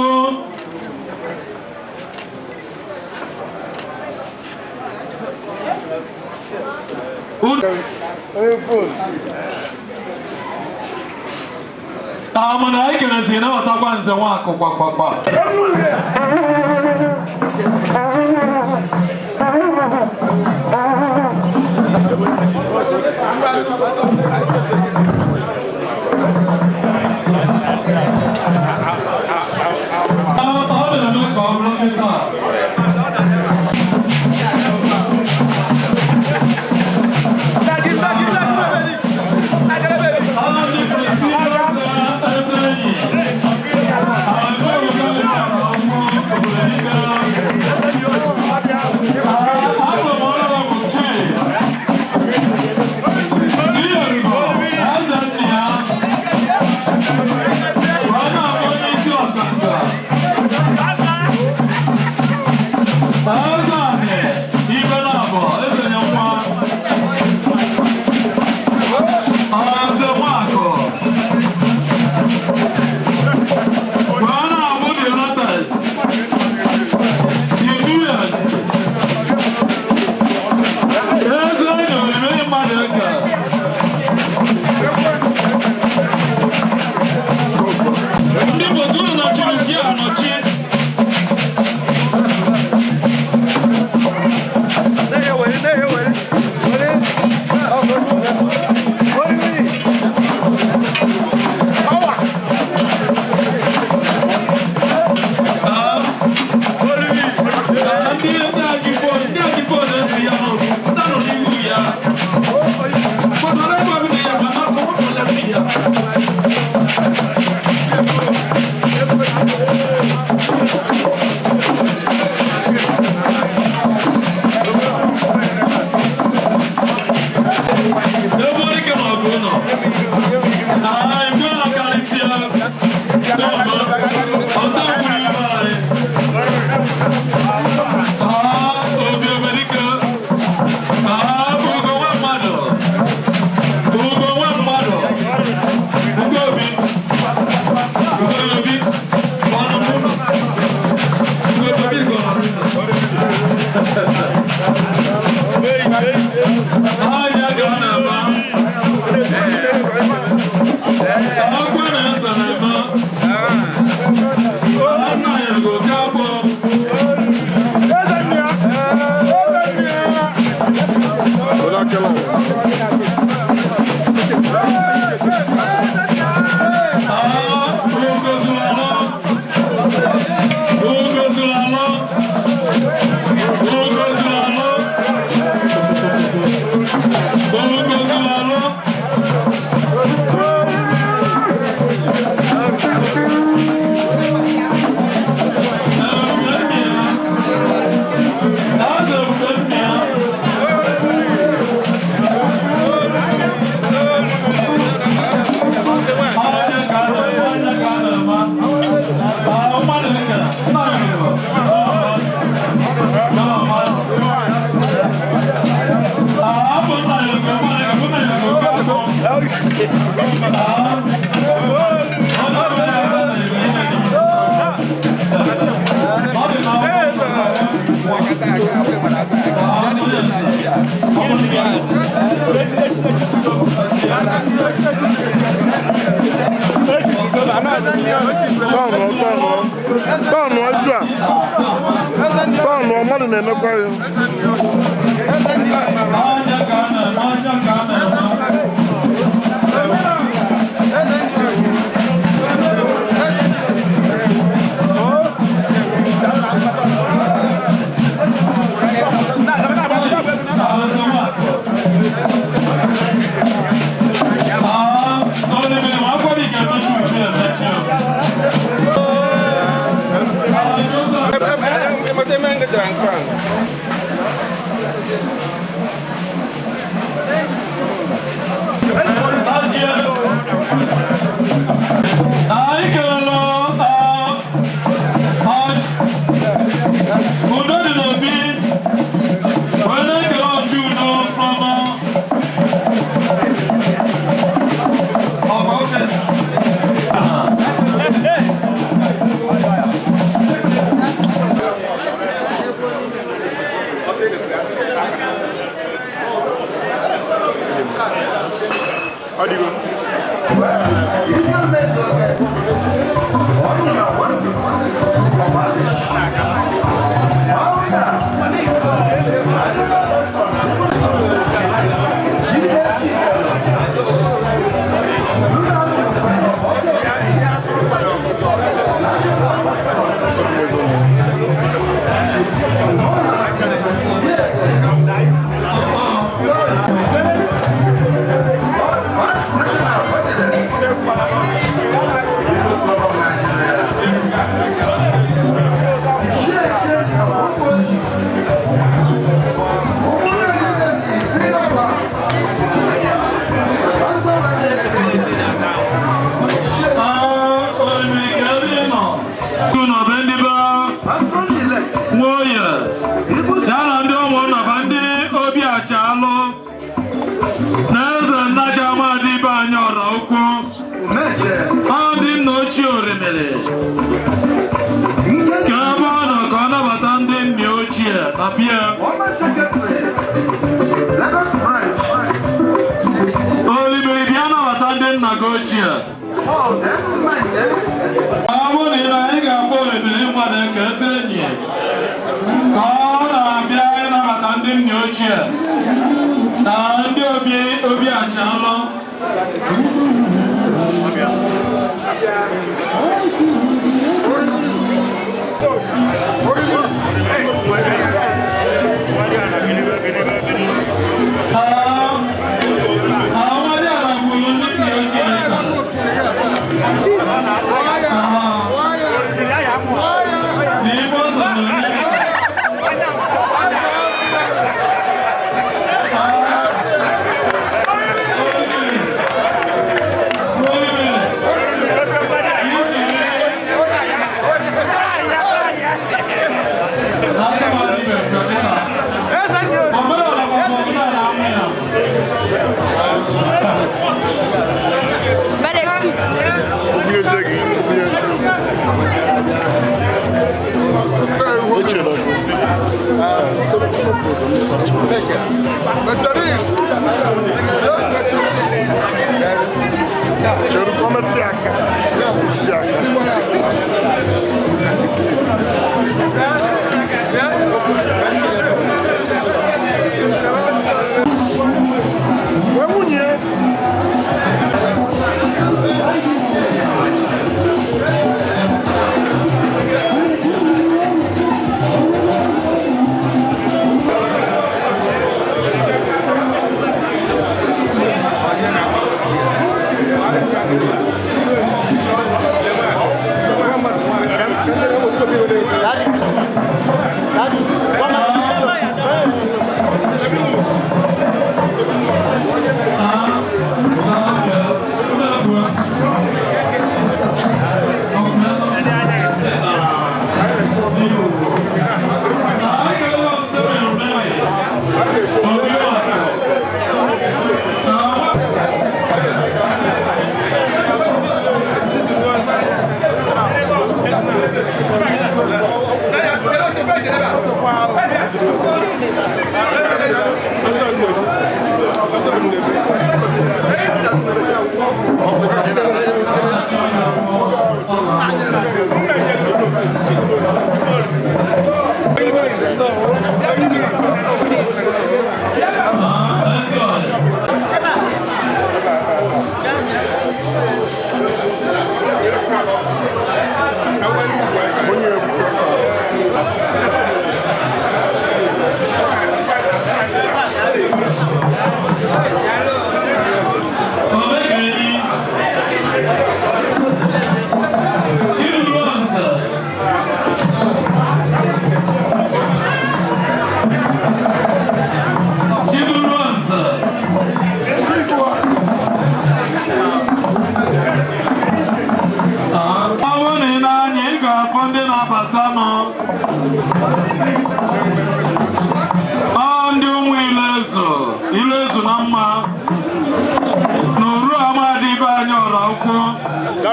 Mana anyị kerezi nabatakwa nze nwakụ kwakwakwa. Ọ bịara ka ọ bụrụ nkịta. Tọọnụ, tọọnụ, tọọnụ etu a. Tọọnụ mmadụ na-emekwa ya. Anyị kelele udo dị n'obi wee na-ekele ọchị udo from ọgba oke. Nwoye ya na ndị ụmụnna ba ndị obi achalụ na eze nnaja amadị ibe anyị ọra ukwu ọ ndị nna ochie orimiri ka ebe ọ nọ ka ọ nabata ndị nna ochie na bịa olimiri bịa nabata ndị nna gị ochie. Ọ bụrụ na ị na anyị ga-akpọ olimiri mmadụ eke ezi enyi ka ọ na-abịa ịnabata ndị nna ochie na ndị obi obi achalụ. Àwọn ala gburu ndị nna ochie n'ime ụzọ na onye. Bad excuse. Ofunyezie gị, ofunye. Ochie nọ. Chere ka ọ metụ ya aka. Metụ ya aka. Wee nwunye. Thank you.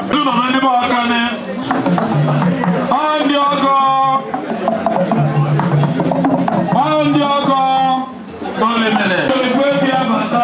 Tụnụ na ndị be aka ne. Ọ ndị ọgọ. Ọ ndị ọgọ. Olimiri. Oligwe bi abata.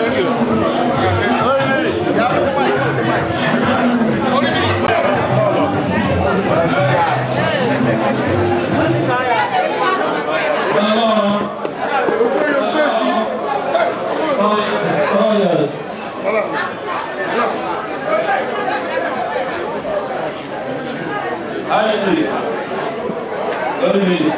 Thank you. Actually, only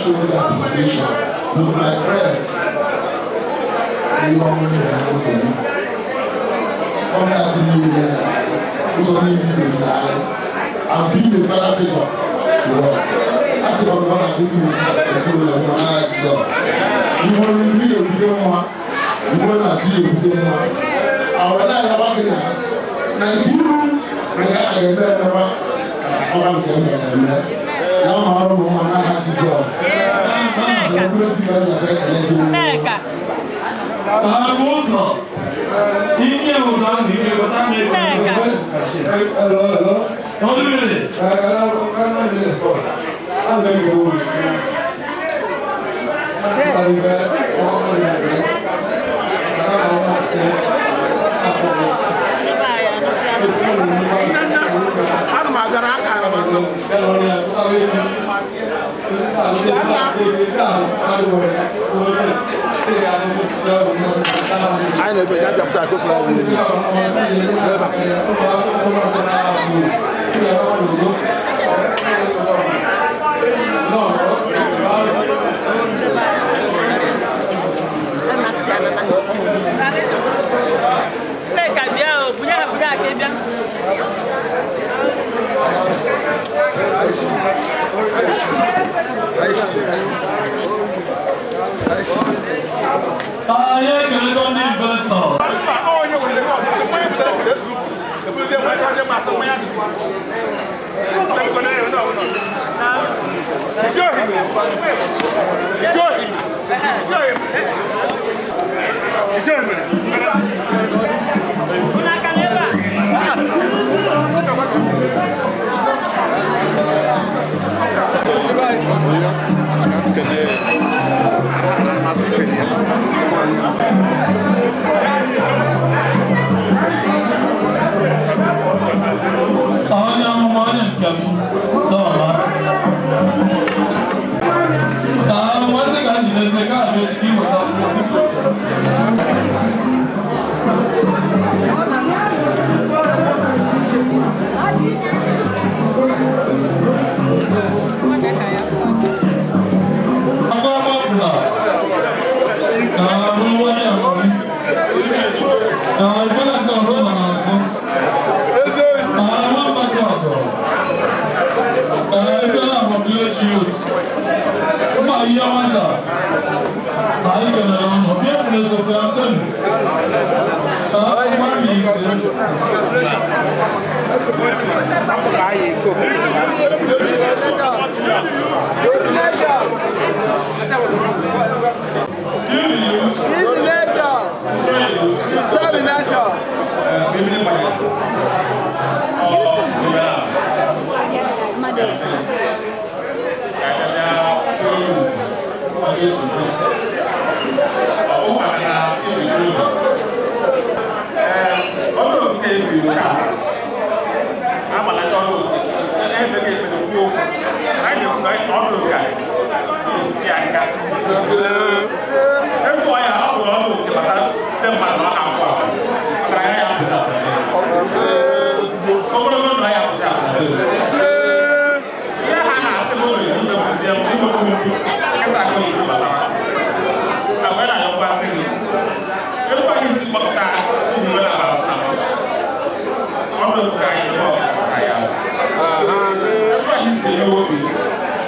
With my friends, we all know and being a father figure to us. That's the one I do You will be a big one. You will not be a big one. Our Nneka. Nneka. Ana m aga n'aka ara m anọ. Anyị na-ebe ya bịapụta ka o si na ebe ebe a. Nneka bịa o, bunye ha bunye ha ka ị bịa. Anyị ekelego ndị investọ. Unu aka n'ebe a? Onye amụma onye nke m dọọla. Ka nwansị ka m jidesi ka abịa echi ka ị weta akwụkwọ. Akwa agbapụla. Ka bụrụ nwanne ya nkọrị. Ka ife na nke ọzọ nọ n'azụ. Ka nwa mmadụ ọzọ. Ka ife na abọ village youth. Mma ihe nwata. Ka anyị kelere ụnụ. Bịa kwuru esote Antoni. Ka mmadụ ise. Etu ọya ọ bụrụ ọdụ oke bata ndị mmadụ na ọ na-akwụ akwụ. Ọgaranya ya kwụsị akwụ. Ogologo ndụ ya kwụsị akwụ. Ihe ha na-asị n'ụlọ iwu mekwụsị ya mgbe imekwu mkpu kịta ka oyibo batara. Na wee na-ayọkwa asị gị. Etu anyị si kpọpụta ụmụ nwere abalị na ọnụ ka anyị nọ ka ya. Etu anyị si eme obi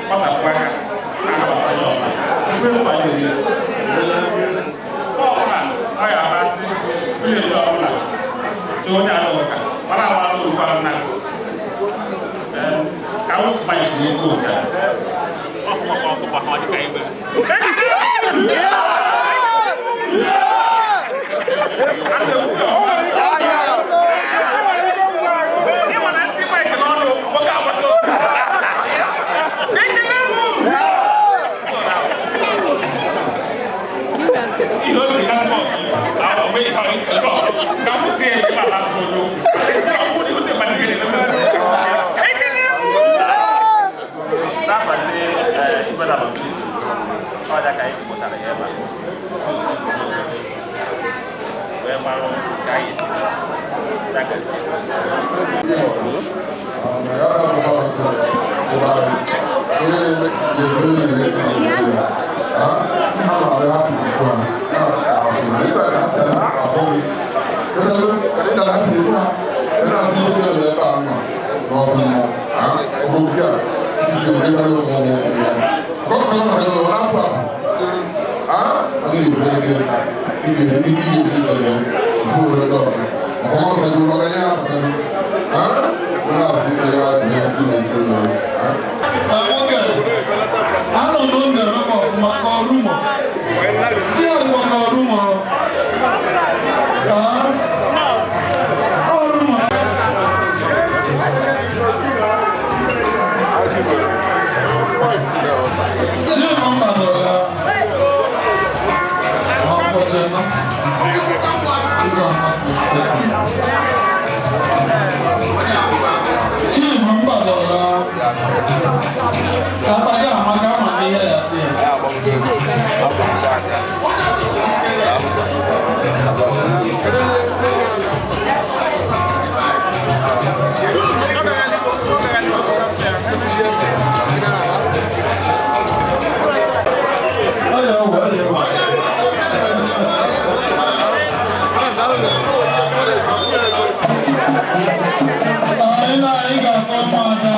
gbasapụ aka na-anabata onye ọbụla. Sikwa etu anyị eme. Ọbụla ọ ya amasị onye ndu ọbụla chọọ onye alụ ụka mara ama alụ ụka nna ka wụ manya bụ ego ụka. Ihe o ji kasị ọkụ ahụ mgbe ihe nke ọzọ ka m si ebe ala obodo ka m kwuru ndị mmadụ ihe na-eme. N'abalị igwe na abalị ọja ka anyị pụtara ya ebe a si wee marụ ka anyị esi ya gazie. Anọ m na ọfụma ka ọrụ mọ. Si ọfụma ka ọrụ mọ. Ọrụ mọ. Ṣé mo ń bàbọ̀ ya? Àwọn ọkọ̀ jẹ náà. Ṣé mo ń bàbọ̀ ya? Kata amaka ama n'ihe ya dị ya. Anyị na anyị ga-akọ ụmụada.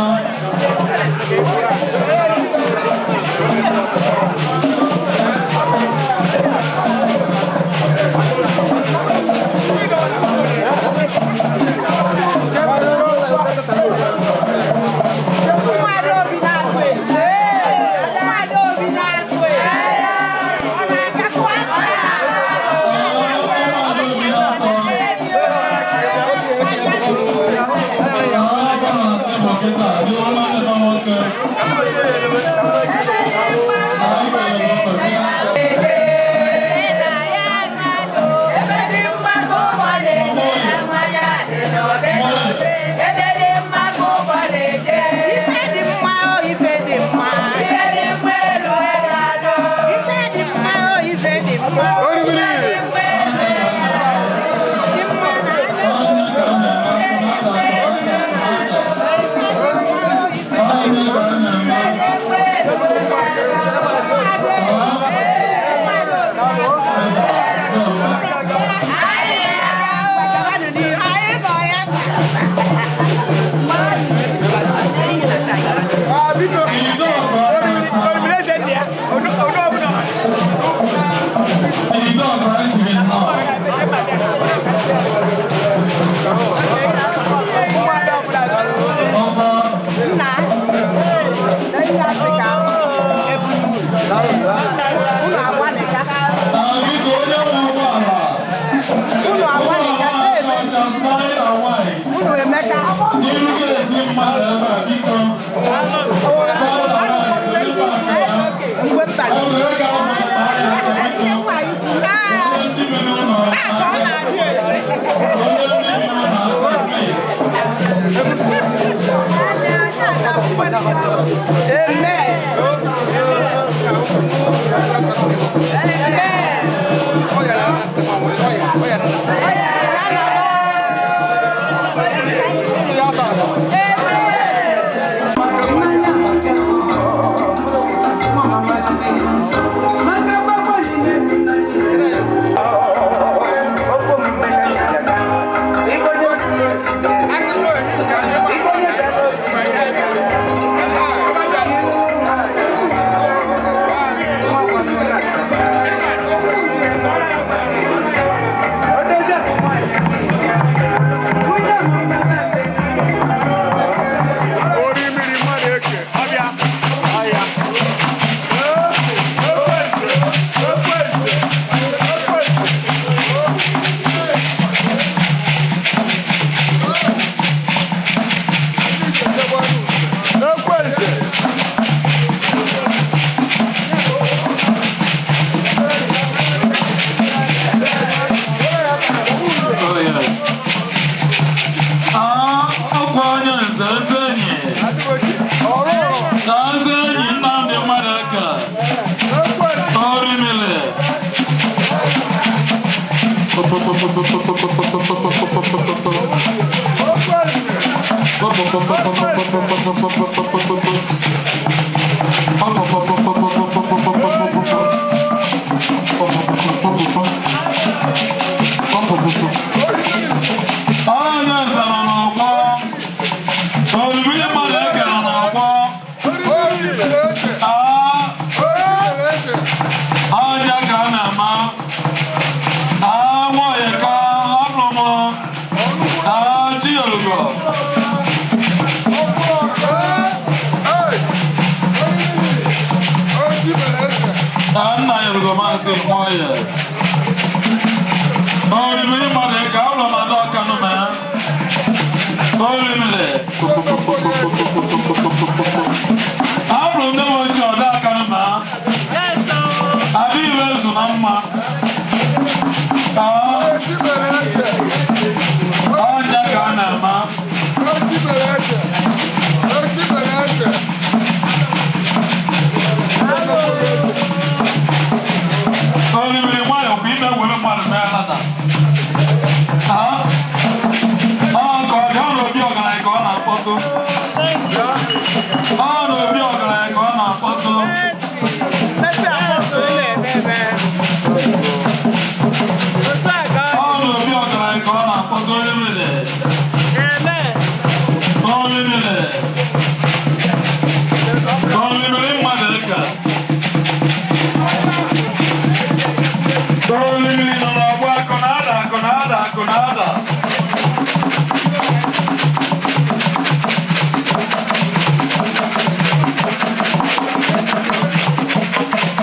Amen. Onye nze nọ n'ọgbọ. Olili mmadụ eke nọ n'ọgbọ. Aa, ọja ka a na-ama. Aa, nwanyị ka abụrụ m. Aa, Chinyolugo. Aa, nna Yorugo maazị nwanyị. Olili mmadụ eke abụrụ m ada ọka nụ na. Olili. Abụrụ m nne m ochie ọda aka nụ na. Adị ire ezu na mma. Aa, ọja ka a na-ama. Olili nwayọ kwa ime were mmadụ mee nata. Aa, ọ ka ọ dị ọrụ obi ọgaranya ka ọ na-akpọtụ. Ọrụ obi ọgaranya ka ọ na-akpọtụ. Ọrụ obi ọgaranya ka ọ na-akpọtụ olili. Olili. Olili mmadụ ka. Olili nọ n'ọgbọ akụ na-ada akụ na-ada akụ na-ada.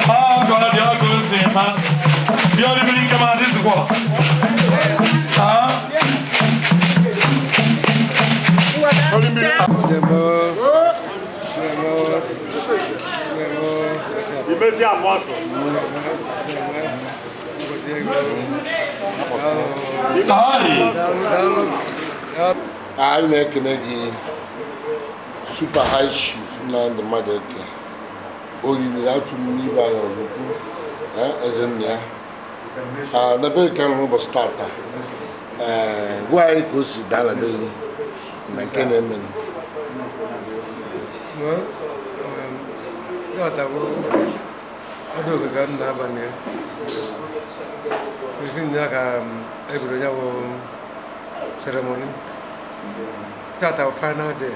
Ọ ka ọ dị ọgụ si ma. Bí olili nke ma dị zukwa. Ah. Imezi amọsọ. Anyị na-ekene gị Super High Chief Nnamdi Madueke olili atụ m n'ibe anyị ọzọkwu eze nna ya. Ah, na be ka nọ n'ụbọchị tata, ee, gwa anyị ka o si daa na be gị na nke na-eme. Well, tata bụ ọdụ ogige m na-abalị ya. Isi ya ka ebido ya bụ ceremony. Tata bụ final day.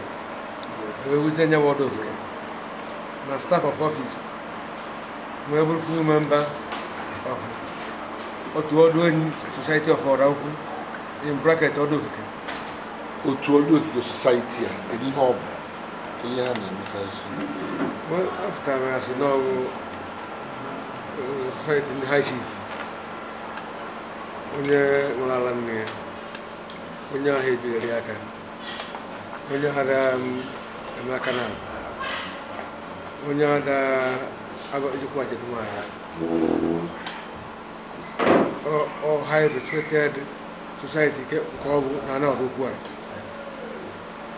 Ewee wute ya bụ ọdụ ogige. Na staff of office. Wee bụrụ full member of otu ọdụ enyi Society of Oraukwu in bracket ọdụ ogige. Otu ọdụ ogige society a, kedu ihe ọ bụ? Kedu ihe ha na-emekarịsị? Well, after I said no, society ndị high chief, onye nwere ala nne ya, onye ahụ ebigheri aka, onye ada eme aka na onye ada ejikwa ajedumaya. Ọ high respected society nke ọ bụ na ana ọrụ ukwu a.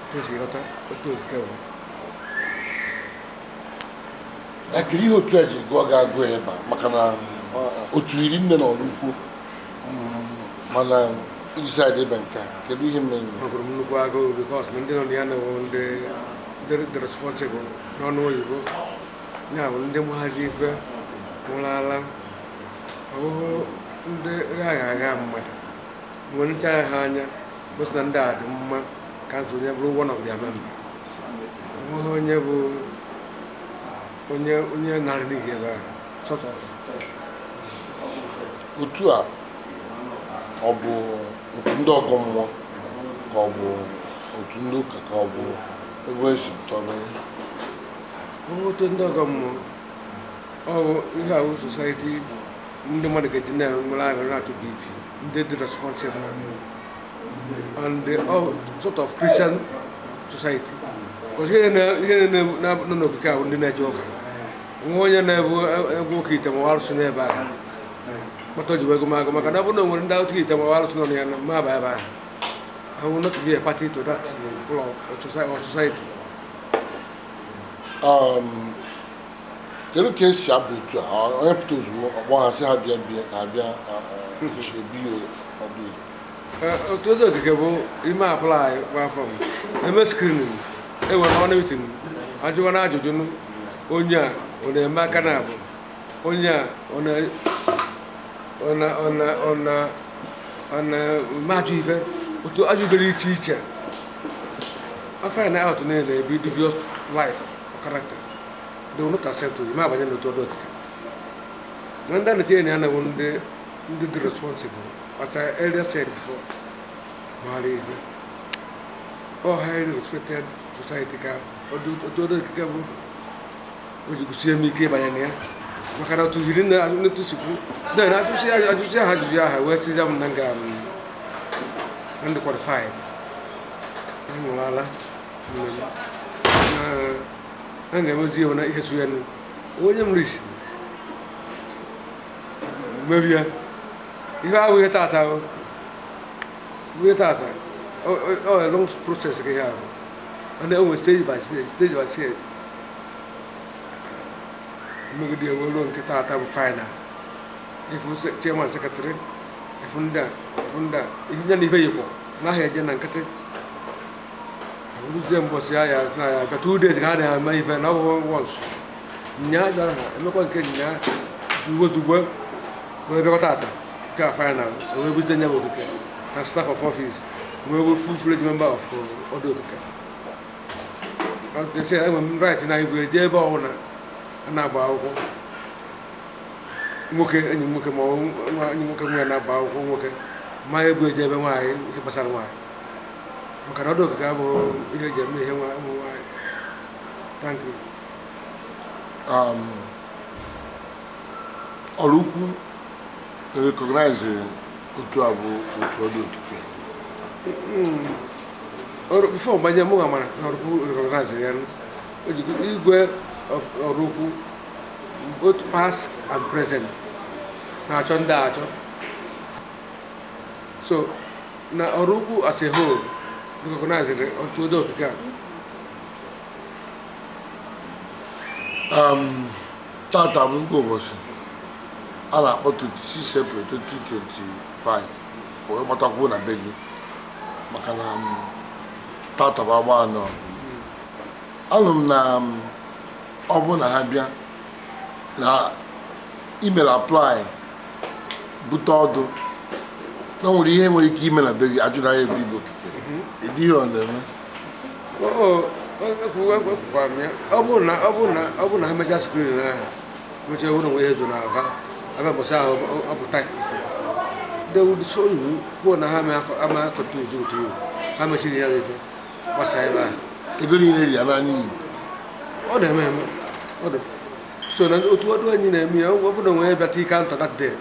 Otu o si ghọta otu okike bụ. Ya kedu ihe otu a ji gụọ gị agụụ ịba maka na otu iri nne na ọrụ ukwu, mana ịdịsaịdị ịba nke a, kedu ihe mere? Ọ gụrụ m nnukwu agụụ because na ndị nọ na ya na-ewu ndị ndị dị responsible n'ọnụ oyibo, ya bụ ndị mgbazi ife nwụrụ ala, ọ bụghị ndị agha agha mmadụ nwere ncha ha anya gosi na ndị a dị mma ka nso onye bụrụ one of their member. Ọ bụghị onye bụ onye onye narị n'ihi ebe ahụ sort of. Otu a ọ bụ otu ndị ọgọ mmụọ ka ọ bụ otu ndị ụka ka ọ bụ ebe esi pụta ọbanye? Ọ bụ otu ndị ọgọ mmụọ, ọ bụ ihe ahụ society ndị mmadụ ga-eji na-enwere aṅụrị na-achụ BP ndị dị responsible and the all sort of Christian society. Because ihe nọ n'okike ahụ ndị na-eje ụka nwa onye na-ebu egwu oke ite ma ọ arụsị n'ebe ahụ kpata o ji wee gụmagụ maka na ọ bụrụ na o nwere ndị otu ite ma ọ arụsị nọ na ya na mma aba ebe ahụ. I will not be a party to that club or society. Kedu ka esi abụ otu a? Onye pụta ozugbo ọkpọ ha sị ha bịa bịa ka ha bịa ebi ya Ọdụ. Otu Ọdụ Okike bụ ime apply gba form, eme screening, enwere ọnụ meeting, ajụwa na ajụjụ nụ, onye a ọ na-eme aka na abụ, onye a ọ na ọ na ọ na ọ na ọ na-eme ajọ ife, otu ajọ ife dị iche iche. I find out na ebi dubious life or character, they will not accept you. Ime abanye n'otu Ọdụ Okike. Na ndị a na-etinye na ya na-bụ ndị dị responsible, as I earlier said before, maara ife. All highly respected society ka otu Ọdụ Okike bụ. O ji gusie m ike ịbanye na ya, maka na otu yiri na ntusikwu, then ajụsị ajụsị ha ajụjụ aha wee sị m na nga m na ndị qualified nwụrụala nne m na ga-emezi ya na ihe su ya nụ onye m risi mebie ihe ahụ. Ihe tata o, ihe tata ọ long process ka ihe ahụ ọ na-enwe, stage by stage, stage by stage, mmegide ewe ruo nke tata bụ final. Ifu chairman, secretary, ifu ndị a, ifu ndị a, ifu ya na ife yikwa naghị eje na nkịtị. Abụrụzie mbọsị ya ya na ya bịa, 2 days ka ha na-eme ife na ọ bụ once nya bịara ha emekwa nke nya tugbo tugbo wee bịakwa tata nke a final, wee bute nya bụ okike na staff of office, wee bụ full fledged member of Ọdụ Okike. They say enwere m right na igwe eje ebe ọbụla a na-agba akwụkwọ nwoke, enyi m nwoke ma ọ nwa enyi nwoke nwe ya na-agba akwụkwọ nwoke, ma egwu eje ebe nwaanyị, ihe gbasara nwaanyị, maka na Ọdụ Okike abụghị ihe eji eme ihe ụmụ nwaanyị. Thank you. Ọrụ ukwu recognize otu a bụ otu Ọdụ Okike. Ọrụ before mgbanye mụ mara na ọrụ ukwu recognize ya, o ji igwe of ọrụ ukwu, both past and present, na-achọ ndị a achọ. So na ọrụ ukwu as a whole recognize otu Ọdụ Okike a. Tata bụ nnukwu ụbọchị a na-akpọ 26 April 2025, wee gbatakwuo na be gị, maka na tata bụ agba anọ. Anụ m na ọ bụ na ha bịa na email apply bute ọdụ na o nwere ihe nwere ike ime na be gị, ajụ na ya ebe Igwe Okike ịdị ihe ọ na-eme. Ekwukwara m ya, ọ bụrụ na ha mechaa screen ahụ, mechaa wụrụ onwe ihe zoro aba abịa mbọsị ahụ ọ pụta ife, they would show you kwuo na ha ama akọta uzu otu ha mechiri ya ife gbasa ebe ahụ. Ego niile dị ya n'anya iyi. Ọ na-eme eme, ọ dị so na otu ọdụ anyị na-eme ya. Ọ bụrụ na onwe bịata ike ntọ that day,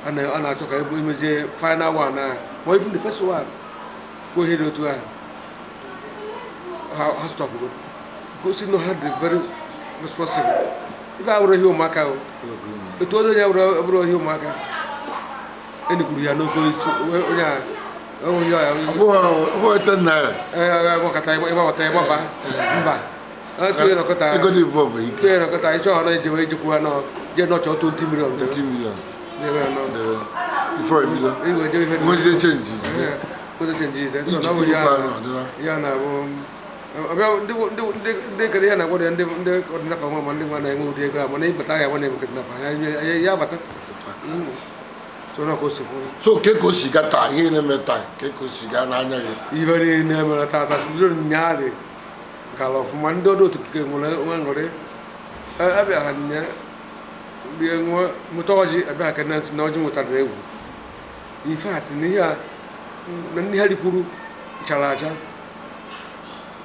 a na-achọ ka ebe emezie final one ahụ, ma even the first one kwuo ihe dị otu ahụ, ha stop go gosi na ha dị very responsible. Ife abụrụ ihe ụmụaka o, otu ọdụ onye abụrụ ihe ụmụaka enikwuru ya n'oke isi onye a onye a. Ọ bụghị ₦10. Ịgbakọta ịgbabata ịgbaba mba tụnye nọkọta. Ego dị involve ike. Tụnye nọkọta ịchọ ha na ejewe ejekwu ha nọ jee nọchọ 20 million. 20 million. Jebe nọ. Debe before ebido. Igwe jebe ife. Nwezie change. Nwezie change ide so Iji na ọ bụ ya. tikwa na ọdịwa. Ya na-abụ ọbịa ndị ndị kere ihe na-agwado ya, ndị ọdịnaka nwa, ma ndị nwa na-enwe ụdị ego a, mana ịbata ya nwa na-eme kidnap ya ya bata so na ka o si kwuru. So ke ka o si gaa taa, ihe na-eme taa, ke ka o si gaa n'anya gị? Ife niile mere tata bido nyaadị gara ọfụma. Ndị ọdụ otu okike nwere nwe aṅụrị. Abịara nya rie ṅụọ nweta ọjị, abịa ka na ọjị nwetara egwu. In fact, na ihe a na ndị ha rikwuru chara acha,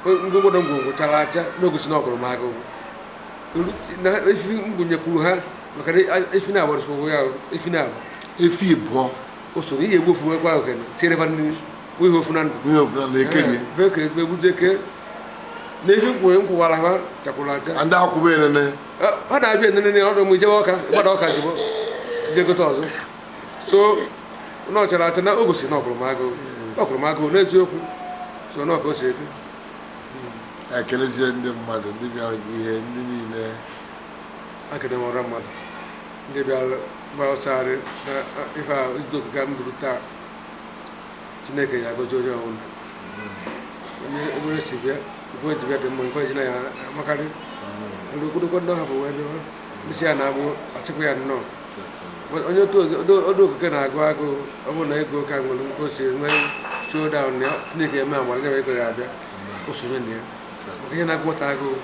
ngwongwo na ngwongwo chara acha n'ogosi na ọgụrụ m agụụ na efi ngwunyekwuru ha, maka na efi na-agbara ụgwọ ya, efi na-agba. Efi ịbụọ. O soro ihe egbofu ekwe ahụ kene tinyere fa nri ihe ofu na ndụ. Ihe ofu na ndụ ekerie. Ee, eke egbutu eke na efi nkwụ nkwụwara ha chakwuru acha. Ndị akwụba enene. Ha na-abịa enene ọdụ m ijebe ọka gbada ọka jibo je gote ọzọ. So na ọ chara acha na o gosi na ọgụrụ m agụụ, ọgụrụ m agụụ n'eziokwu. So na ọ ka o si dị. Ekelezie ndị mmadụ, ndị bịara gị ihe, ndị niile. Akene m ọra mmadụ ndị bịara gba ọsagharị na ife a izu okike m duru taa. Chineke ya agọzi onye ọbụla. Onye ebe si bịa, nkwe ji bịa dị mma, nkwe ji na ya amakarị. Ndị okwudokwo ndị ọha bụ wee bịa, ndị si ya na-agbụ achịkwa ya nnọọ. Onye otu ọdụ okike na-agụ agụụ, ọ bụrụ na ego ka nwere nke o si nwee showdown ya, Chineke eme amara nye ego ya abịa, o sonye na ya. Maka ihe na-agụ nwata agụụ,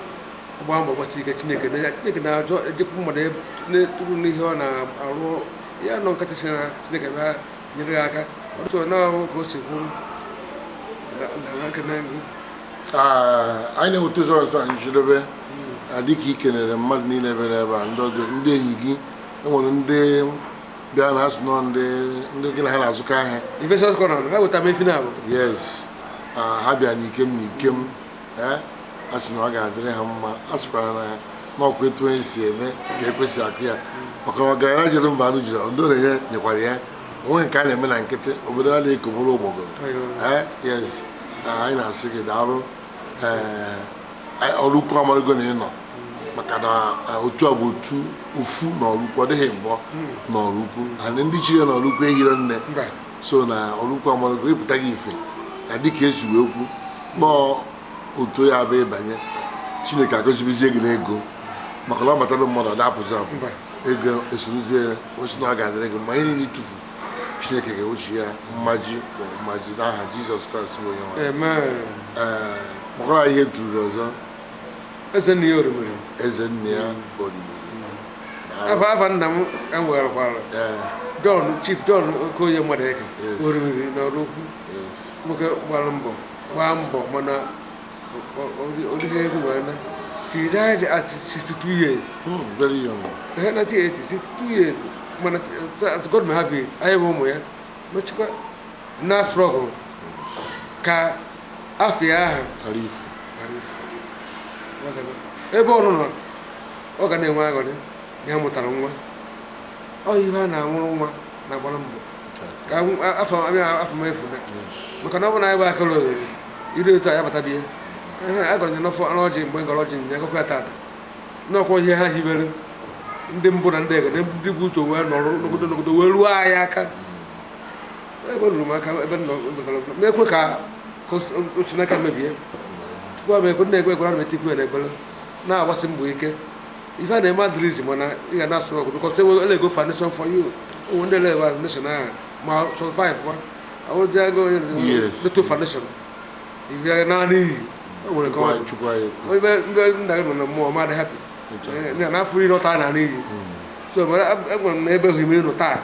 ọgba mbọ gbasi ike Chineke na Chineke na-ajọ ejekwu mmadụ na-eturu n'ihe ọ na-arụ ya nọ nkachasị si na Chineke bịa nyere ya aka. Ọtụtụ na-ahụ ka o si kwuru na nkene gị. Anyị na-eweta ụzọ ọzọ anyị njedebe dịka i kenere mmadụ niile bịara ebe a, ndị enyi gị, enwere ndị bịa na asị nọ ndị gị na ha na-azụkọ ahịa. Investors Corner, ha wetara m efi na-abụ. Yes, ha bịa n'ikem n'ikem, a sị na ọ ga-adịrị ha mma, a sịkwara na n'ọkwa etu onye si eme ka ekwesị akụ ya, maka na ọgaranya jere mba anụ jiri ndị na-enye nyekwara ya onwe nke a na-eme na nkịtị obodo a na-ekoburu ụgbọgụrụ. Yes, anyị na-asị gị daalụ. Ọrụ ukwu amarago na ịnọ maka na otu a bụ otu ofu na ọrụ ukwu, ọ dịghị mbọ na ọrụ ukwu and ndị chiri na ọrụ ukwu ehiro nne so na ọrụ ukwu amarago ịpụta gị ife na dịka esi wee kwu nọọ otu ya bụ ịbanye Chineke agọzibizie gị n'ego maka na ọ batabe mmadụ ọ dapụzi apụ ego esorozie osi na ọ ga-adịrị gị mma ihe niile itufu Chineke ga-ewuchi ya mmaji bụ mmaji n'aha Jizọs Kraịst bụ onye nwe. Amen. Ee, kpọkọrọ ihe tụrụ ọzọ. Eze nna ya Orimiri. Eze nna ya Orimiri. Afa nna m ka m wegharịkwara. John, Chief John Okoye Mmadụeke. Orimiri na ọrụ ukwu. Nwoke gbara mbọ, gbaa mbọ mana ọ dịghị egwu wee na. She died at 62 years. Very young. 1980, 62 years. Mana as God may have it, anyị bụ ụmụ ya. Mechikwa na struggle ka afọ ya ahụ. Arif. Ebe ọ nọ ọ ga na-enwe aghọrị na ya mụtara nwa. Ọ ihe a na-amụrụ nwa na-agbara mbọ ka afọ m efu na maka na ọ bụ na anyị bụ akara oghere iri otu a ya bata bie agọrọ ya n'ọfọ n'ọjị mgbe ngọrọ ọjị nya gọkwa ya tata n'ọkwa ihe ha hibere ndị mbụ na ndị egede ndị bụ uche wee nọrọ n'ogodo n'ogodo wee ruo anyị aka ebe ruru m aka ebe nọ ma ekwe ka Chineke mebie chukwu ama ekwe na-ekwe ekwere na etikwu ya n'ekpere na-agbasi mbọ ike ife a na-eme adịrịzi mana ị ga na-asụ ọgụ because enwe ego foundation for you onwe ndị ele foundation ahụ ma survive wa awụzi ego onye little foundation ife naanị iyi o nwere ka ọ ebe nna gị nọ na mmụọ ma dị happy na n'afọ iri nọta na iyi so mana enwere m na ebe hụ mmiri nọ taa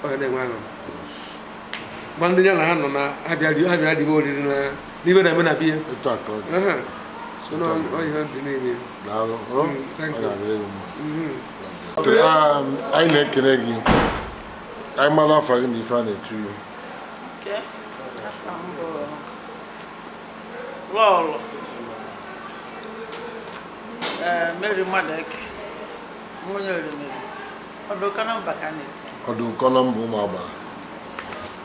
ọ ga na-enwe aṅụ ma ndị ya na ha nọ na ha bịara dịbe oriri na n'ibe na-eme na biya so na ọ ihe dị n'ime. Thank you. Anyị na-ekele gị anyị mara afọ gị na ife a na-etu ya. Lọlọ Mary Mmadụeke, nwunye Orimiri, ọdụ ụkọ na mba ka a na-eti. Ọdụ ụkọ na mba ụmụ agbara.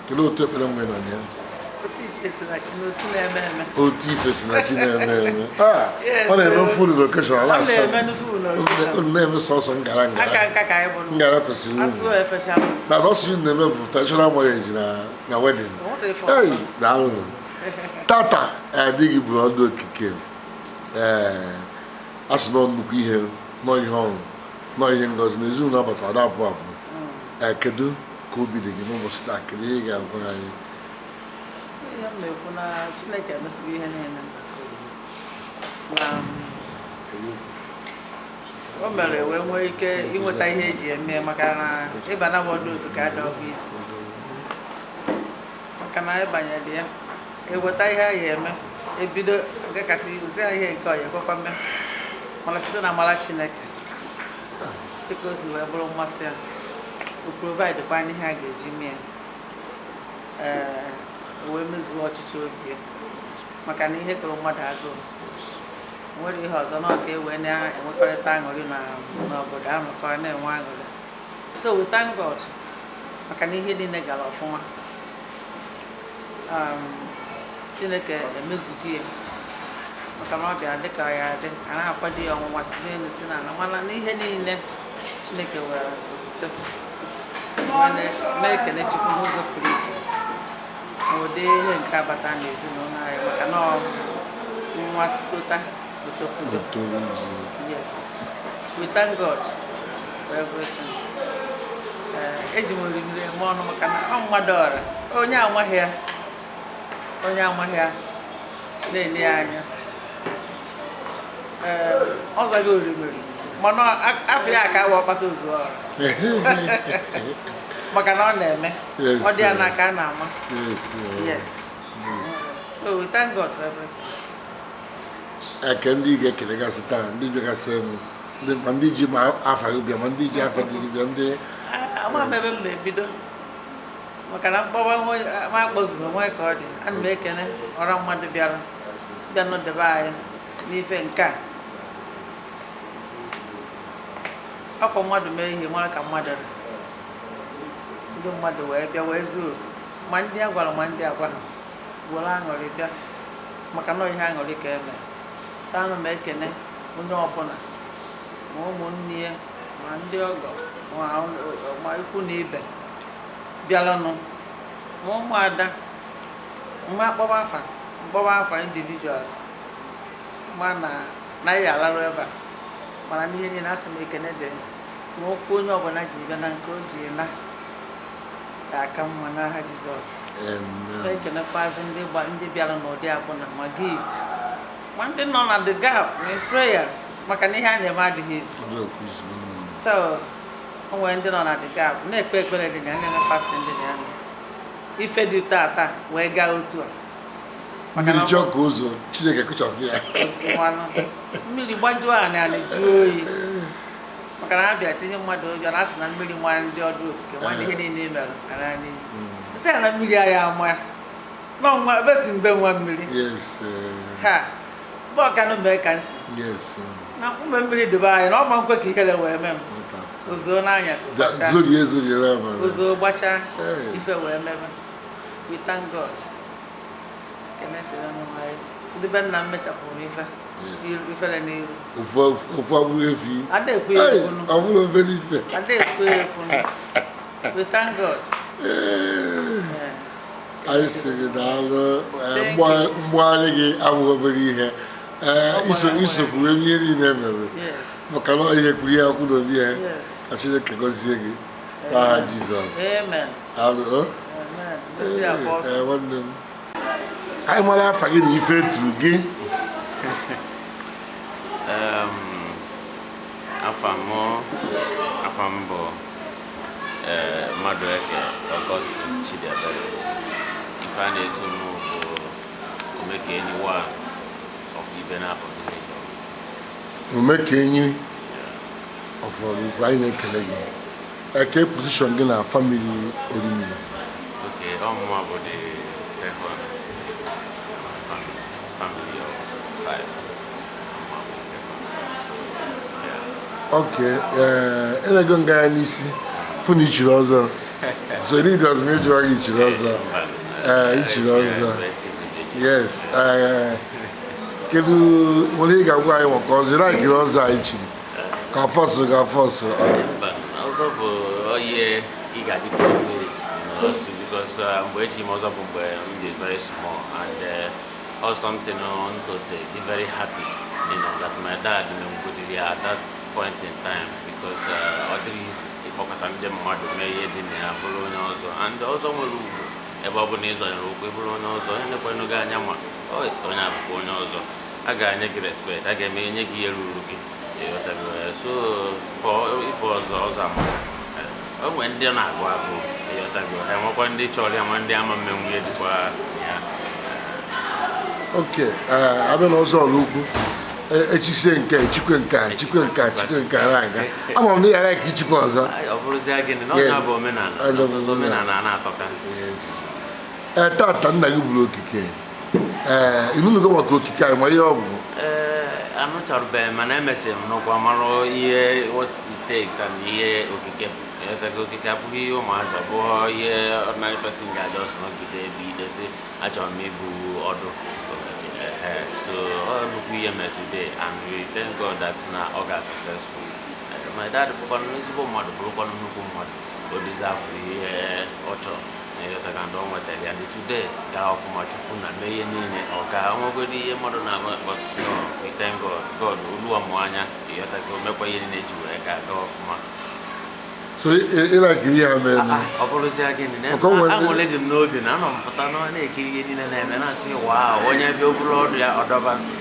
Kedu otu ekpere nwe nọ na ya? Otu ife si na chi n'otu na-eme eme. Otu ife si na chi na-eme eme. Ọ na-eme full location, ọ na-eme full location. Ọ na-eme sọsọ ngara ngara. Aka nka ka anyị bụrụ. Ngara kwesịrị uru. Asụ efechala. Na sọsọ unu na-eme bụ traditional marriage na wedding. Ei, daalụ. Tata adịghị bụ ọdụ okike. Ee, asị nọ nnukwu ihe, nọ ihe ọṅụ, nọ ihe ngọzi na ezinụlọ abatara ada apụ apụ. Kedu ka obi dị gị n'ụbọchị taa? Kedu ihe ị ga-agwa anyị? Ihe m na-ekwu na Chineke emesigo ihe niile. Na o mere wee nwee ike inweta ihe eji eme maka na ịba na ọdụ okike adọghị isi. Maka na ịbanyere ya eweta ihe a ya eme ebido gakata iwu si ihe nke ọya ekwekwa mme mana site na amara Chineke dịka o si wee bụrụ mmasị ya o provide kwa ihe a ga-eji mee ee wee mezuo ọchịchị obi ya maka na ihe kụrụ mmadụ agụụ nwere ihe ọzọ na ọka ewee na-enwekọrịta aṅụrị n'obodo anọkọ na-enwe aṅụrị. So we thank God maka na ihe niile gara ọfụma. Chineke emezugo ya maka na ọ bịara dịka ya adị a na-akwado ya ọnwụnwa si n'elu si n'ala mana n'ihe niile Chineke were otuto na-ekele Chukwu n'ụzọ pụrụ iche. Ụdị ihe nke abata n'ezinụlọ anyị, maka na ọ nwa tota otokwudo. Yes, we thank God for everything. Ee, eji m orimiri eme ọnụ maka na ọ mmadụ ọra, onye amaghị ya, onye amaghị ya na-ele ya anya. Ee, ọ zaghị orimiri, mana afọ ya ka awa ọkpata ozu ọra, maka na ọ na-eme ọ dị ya n'aka a na-ama. Yes, so we thank God for everything. Eke ndị ị ga-ekelegasị taa, ndị bịagasị ndị, ma ndị ji ma afa gị bịa, ma ndị ji afa gị bịa, ndị Ama m ebe m na-ebido, maka na mkpọwa ma akpọzuru onwe ka ọ dị. Ana m ekene ọra mmadụ bịara bịa nọdebe anyị n'ife nke a. Ọkwa mmadụ mee ihe mara ka mmadụ dị. Ndị mmadụ wee bịa wee zuo oke, ma ndị a gwara ma ndị agwa ha were aṅụrị bịa, maka na ihe aṅụrị ka eme taa. Ana m ekene onye ọbụla, ma ụmụnne ya, ma ndị ọgọ, ma ikwu na ibe bịaranụ, ma ụmụada. Mgbe akpọba afa, mkpọba afa individuals, ma na ya alarụ ebe a, mana n'ihe niile asị m ekene dị na okwu onye ọbụla ji bịa na nke o ji na ga-aka mma n'aha Jizọs. Ekenekwazi ndị ndị bịara n'ụdị abụna, ma gift, ma ndị nọ na the gap in prayers, maka na ihe a na-eme adịghị izu. So o nwere ndị nọ na the gap na-ekpe ekpere dị na ya, na-eme fasting dị na ya, ife dị tata wee gaa otu a. Mmiri chọọ ka ụzọ Chineke kụchapụ ya. Oziwanụ mmiri gbajuo anị, anị jụọ oyi, maka na ha bịa tinye mmadụ ụjọ na asị na mmiri nwa ndị ọdụ okike nwa ihe niile e mere ara n'iyi, sị ya na mmiri anyị ama nọ nwa ebe si mbe nwa mmiri. Ha mgbe ọkanụ mee ka nsi na mgbe mmiri debe anyị na ọma nkwe ka ihere wee mee m ozuo n'anyasị gbachaa. Zorie zorie n'abalị. Ozuo gbachaa ife wee mebe. We thank God. Kene dịrị ọnụ anyị. Ndị be nna m mechapụrụ m ife ifere n'iru. Ofu ofu abụrụ efi. Ada ekwu ya ekwunu. Ọ bụrụ obere ife. Ada ekwu ya ekwunu. We thank God. Yeah. Anyị sị gị daalụ. Mgbagharị gị abụghị obere ihe. Ee, iso isokwuru ihe niile mere, maka na ihe kwuru ihe akwụ n'obi ya. Ka Chineke gọzie gị n'aha Jizọs. Amen. Daalụ o. Amen. Messi Apostle. Ee, nwanne m, anyị mara afa gị na ife turu gị. Afa m bụ Madueke Augustine Chidiebere. Ife a na-etu m bụ Omekenyi one of Ibenabo village. Omekenyi ọfọrọ ukwu, anyị na-ekele gị. Eke position gị na family Orimiri? Okay, ọmụma bụ the second in my family, family of five. Ọmụma bụ the second son, so yeah. Ok, ee, elego nga ya n'isi fụ na ichiri ọzọ, so need ọzọ ma ejụwa gị ichiri ọzọ. Ee, ichiri ọzọ, yes. Ee, kedu nwere ị ga-agwa anyị maka ọzọ ịlaikiri ọzọ anyị chiri ka fọsụ ga fọsụ? Mba, ọzọ bụ ihe ị ga-adị privilege otu, because mgbe echi m ọzọ bụ mgbe m dị very small and all something ntote dị very happy that my dad menwugodiri ya at that point in time, because ọ dịrị easy ịkpọkọta ndị mmadụ mee ihe dị na ya bụrụ onye ọzọ, and ọzọ nwere ugwu ebe ọ bụ na ịzọnyere ụkwụ ịbụrụ onye ọzọ, onye na-ekwenụ gị anya ma ọ onye abụkwa onye ọzọ, a ga-enye gị respect, a ga-eme enye gị ihe ruru gị, ịghọtago ya? So for ịbụ ọzọ, ọzọ amaka. O nwere ndị na-agụ agụ, ịghọtago, ha enwekwa ndị chọrọ ya, ma ndị ama mmenwu ihe dịkwa ya. Ok, ee, abịa na ọzọ ọrụ ukwu, echisie nke a, echikwe nke a, echikwe nke a, echikwe nke a na-aga, ama m na ị ghara ka ichikwa ọzọ. Ay, ọ bụrụzie gịnị na ọ na-abụ omenala. Ọ bụ omenala. Omenala a na-atọka. Yes. Ee, tata nna gị bụrụ okike. Ee, ịnụnụgo maka okike anyị, ma ihe ọ bụ? Ee, anụcharụbeghị, mana emesịrị m nụkwa mara ihe what it takes and ihe okike bụ. Ịghọtago, okike abụghị ihe ụmụazị, ọ bụghị ihe ordinary person ga-aja ọsọ nọgide ebe idesi achọrọ m ịbụ ọdụ okike. Ehe, so ọ nnukwu ihe mere today, and we thank God that na ọ ga successful. My dad bụkwanụ ezigbo mmadụ, bụrụkwanụ nnukwu mmadụ. O deserve ihe ọ chọrọ. Ịghọtago? And o nwetara ya. And today gaa ọfụma, Chukwu na mee ihe niile ọ ga onwegoro ihe mmadụ na-ama, but no, we thank God. God oluwa mụ anya, ịghọtago, mekwa ihe niile ji wee gaa gaa ọfụma. So ị like ihe ha mere? Ọ bụrụzie gịnị na Maka o nwere aṅụrị dị m n'obi na anọ m pụta na na-ekiri ihe niile na-eme, na-asị, "Wow." Onye bịa oburu ọdụ ya ọdọbasị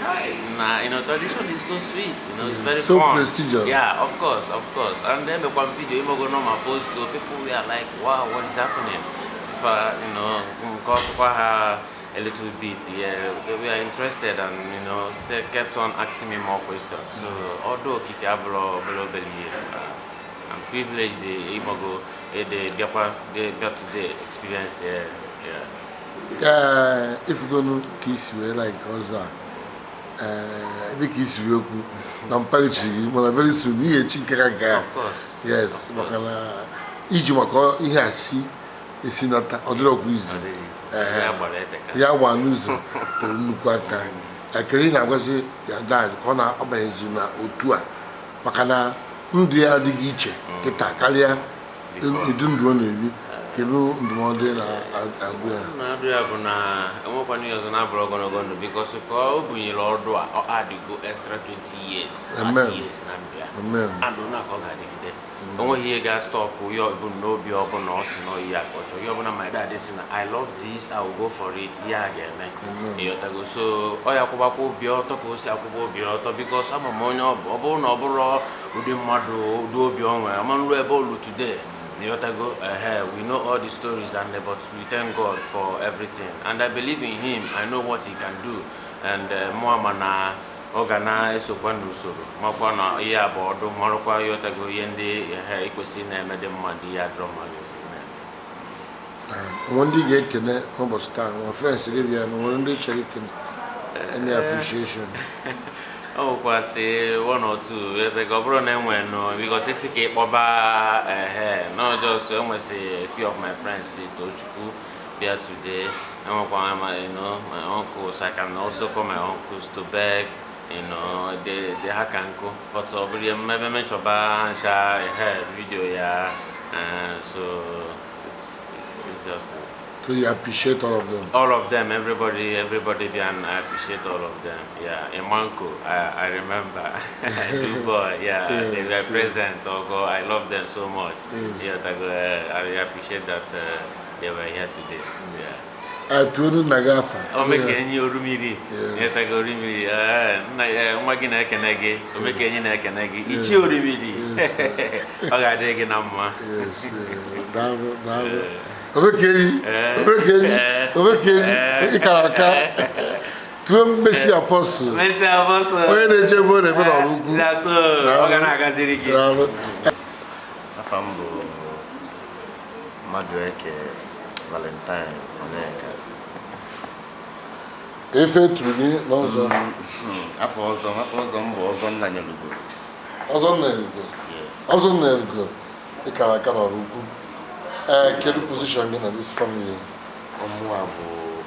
na tradition is so sweet, it's very So fun. Prestigious. Yeah, of course, of course. And then mekwa m video imego nọ ma post to people were like, "Wow, what is happening?" Sifa, nke ọtụkwa ha a little bit, yeah, they were interested and still kept on asking me more questions. So ọdụ okike abụrụ obere obere ihe. I'm privileged the Imogo the bịakwa the bịa today experience, yeah. Ee, ifugonu ka isi wee like ọzọ a, ee, dịka isi wee kwu na mpaghara gị, mana very soon ihe echi nke ka nke a. Of course. Yes, maka na iji maka ihe a si esi nata, ọ dịrọkwa izu. Ọ dịrị izu. Ehe. Ya gbara eteka. Ya gba n'ụzọ tere nnukwu aka. Ekele ị na-agwazi ya dad ka ọ na-abanyezi na otu a, maka na ndụ ya adịghị iche kịta karịa ụdị ndụ ọ na-ebi. Kedu ndụmọdụ ị na-agụ ya? Na-adụ ya bụ na enwekwana ihe ọzọ na-abụrụ ogologo ndụ, because ka o bunyere ọdụ a, ọ adịgo extra 20 years, 30 Amen. years na ndụ ya. Amen. And na ka ọ ga-adịgide, o nweghị ihe ga-stop ya ebumnobi ọbụla ọ si na ya ka ọ chọrọ. Ihe ọbụla my dad si na, "I love this, I will go for it," ihe a ga-eme, ịghọtago? So ọ ya kwụbakwa obi ọtọ ka o si akwụba obi ọtọ, because ama m onye ọ bụ. Ọ bụrụ na ọ bụrụ ụdị mmadụ, ụdị obi ọ nwere, ama nru ebe olu today, ịghọtago? Ehe, we know all the stories and but we thank God for everything and I believe in him. I know what he can do and mụ ama na ọ ga na-esokwa n'usoro, makwa na ihe a bụ ọdụ, marụkwa, ịghọtago, ihe ndị ehe ikwesị na-eme dị mma, dị ihe adịrọ mma ga-esi na-eme. Onwe ndị ị ga-ekene n'ụbọchị taa? Nwa friends gị bịa na nwere ndị chọrọ ikene, any appreciation? O nwekwasị one or two ebe ka ọ bụrụ na enwe nụ, because isi ka ịkpọba ehe, not just enwesị a few of my friends si Tochukwu bịa today. Enwekwa my my uncles. I can also call my uncles to beg, they ha ka nkụ, but ọ bụrụ ihe mmebe mechọba ha ncha ehe video ya, so it's just it. So you appreciate all of them? All of them, everybody, everybody behind, I appreciate all of them. Yeah, Imanko, I remember. Good boy, yeah, they were present. Oh God, I love them so much. Yeah, I appreciate that they were here today. Yeah. Atụrụ nna gị afa. Omekenyi Orumiri. Yes. Yeah, Tago Orumiri. Nna ya, nwa gị na-ekene gị. Omekenyi na-ekene gị. Ichie Orumiri. Ọ ga-adị gị na mma. Yes, daalụ, daalụ. Omekenyi, Omekenyi, Omekenyi, ịkara aka. Tụọ Mmesi Apostle. Messi Apostle. Onye na-eche ebe ọ na-eme n'ọrụ ukwu. Na so, ọ ga na-agaziri gị. Daalụ. Afa m bụ Madueke Valentine Onyeka. Efe tụrụ gị n'ọzọ? Afọ ọzọ m bụ ọzọ nna nyelugo. Ọzọ nna erugo. Ọzọ nna erugo. Ịkara aka n'ọrụ ukwu. Ee, kedu position gị na this family? Ọmụa bụ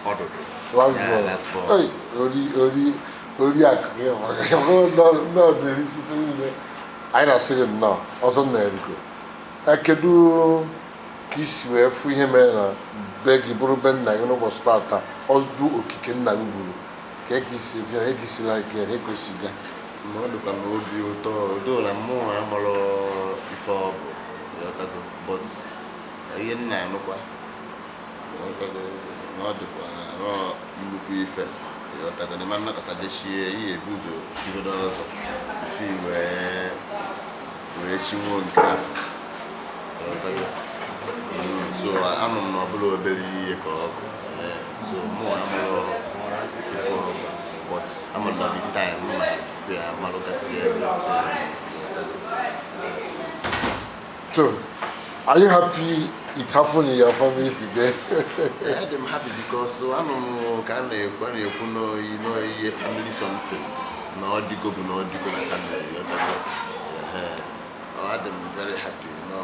ọdụdụ. Last Yeah, born. last born. Hey, ori ori ori akụ gị nnọọ dịrị isi ife niile. Anyị na-asị gị nnọọ, ọzọ nna erugo. Ee, kedu ka isi wee fụ ihe mere na be gị bụrụ be nna gị n'ụbọchị tata, ọdụ okike nna gị gburu? Ka ka isi fịa, ka isi like ya, ka o si gaa? Ma ọ dịkwa m obi ụtọ do na mmụọ amarọ ife ọ bụ, ghọtago, but ihe m na-anụkwa, ghọtago, na ọ dịkwa nọọ nnukwu ife, ghọtago, na ịma nnọkọta jechie ihe ebu ụzọ chigodo ọzọ ife wee chinwuo nke afọ, ghọtago. So anụ m na ọ bụla obere ihe ka ọ bụ. So mụ amarọ ife ọ bụ, but ama na the time m na-ajụkwa ya amalụgasị everything. So, are you happy it happened in your family today? Yeah, I'm happy because so anụ m ka a na-ekwu n'oyi n'oyi family something na ọ dịgo bụ na ọ dịgo na family, ghọtago. Ehe. Ọ adị m very happy no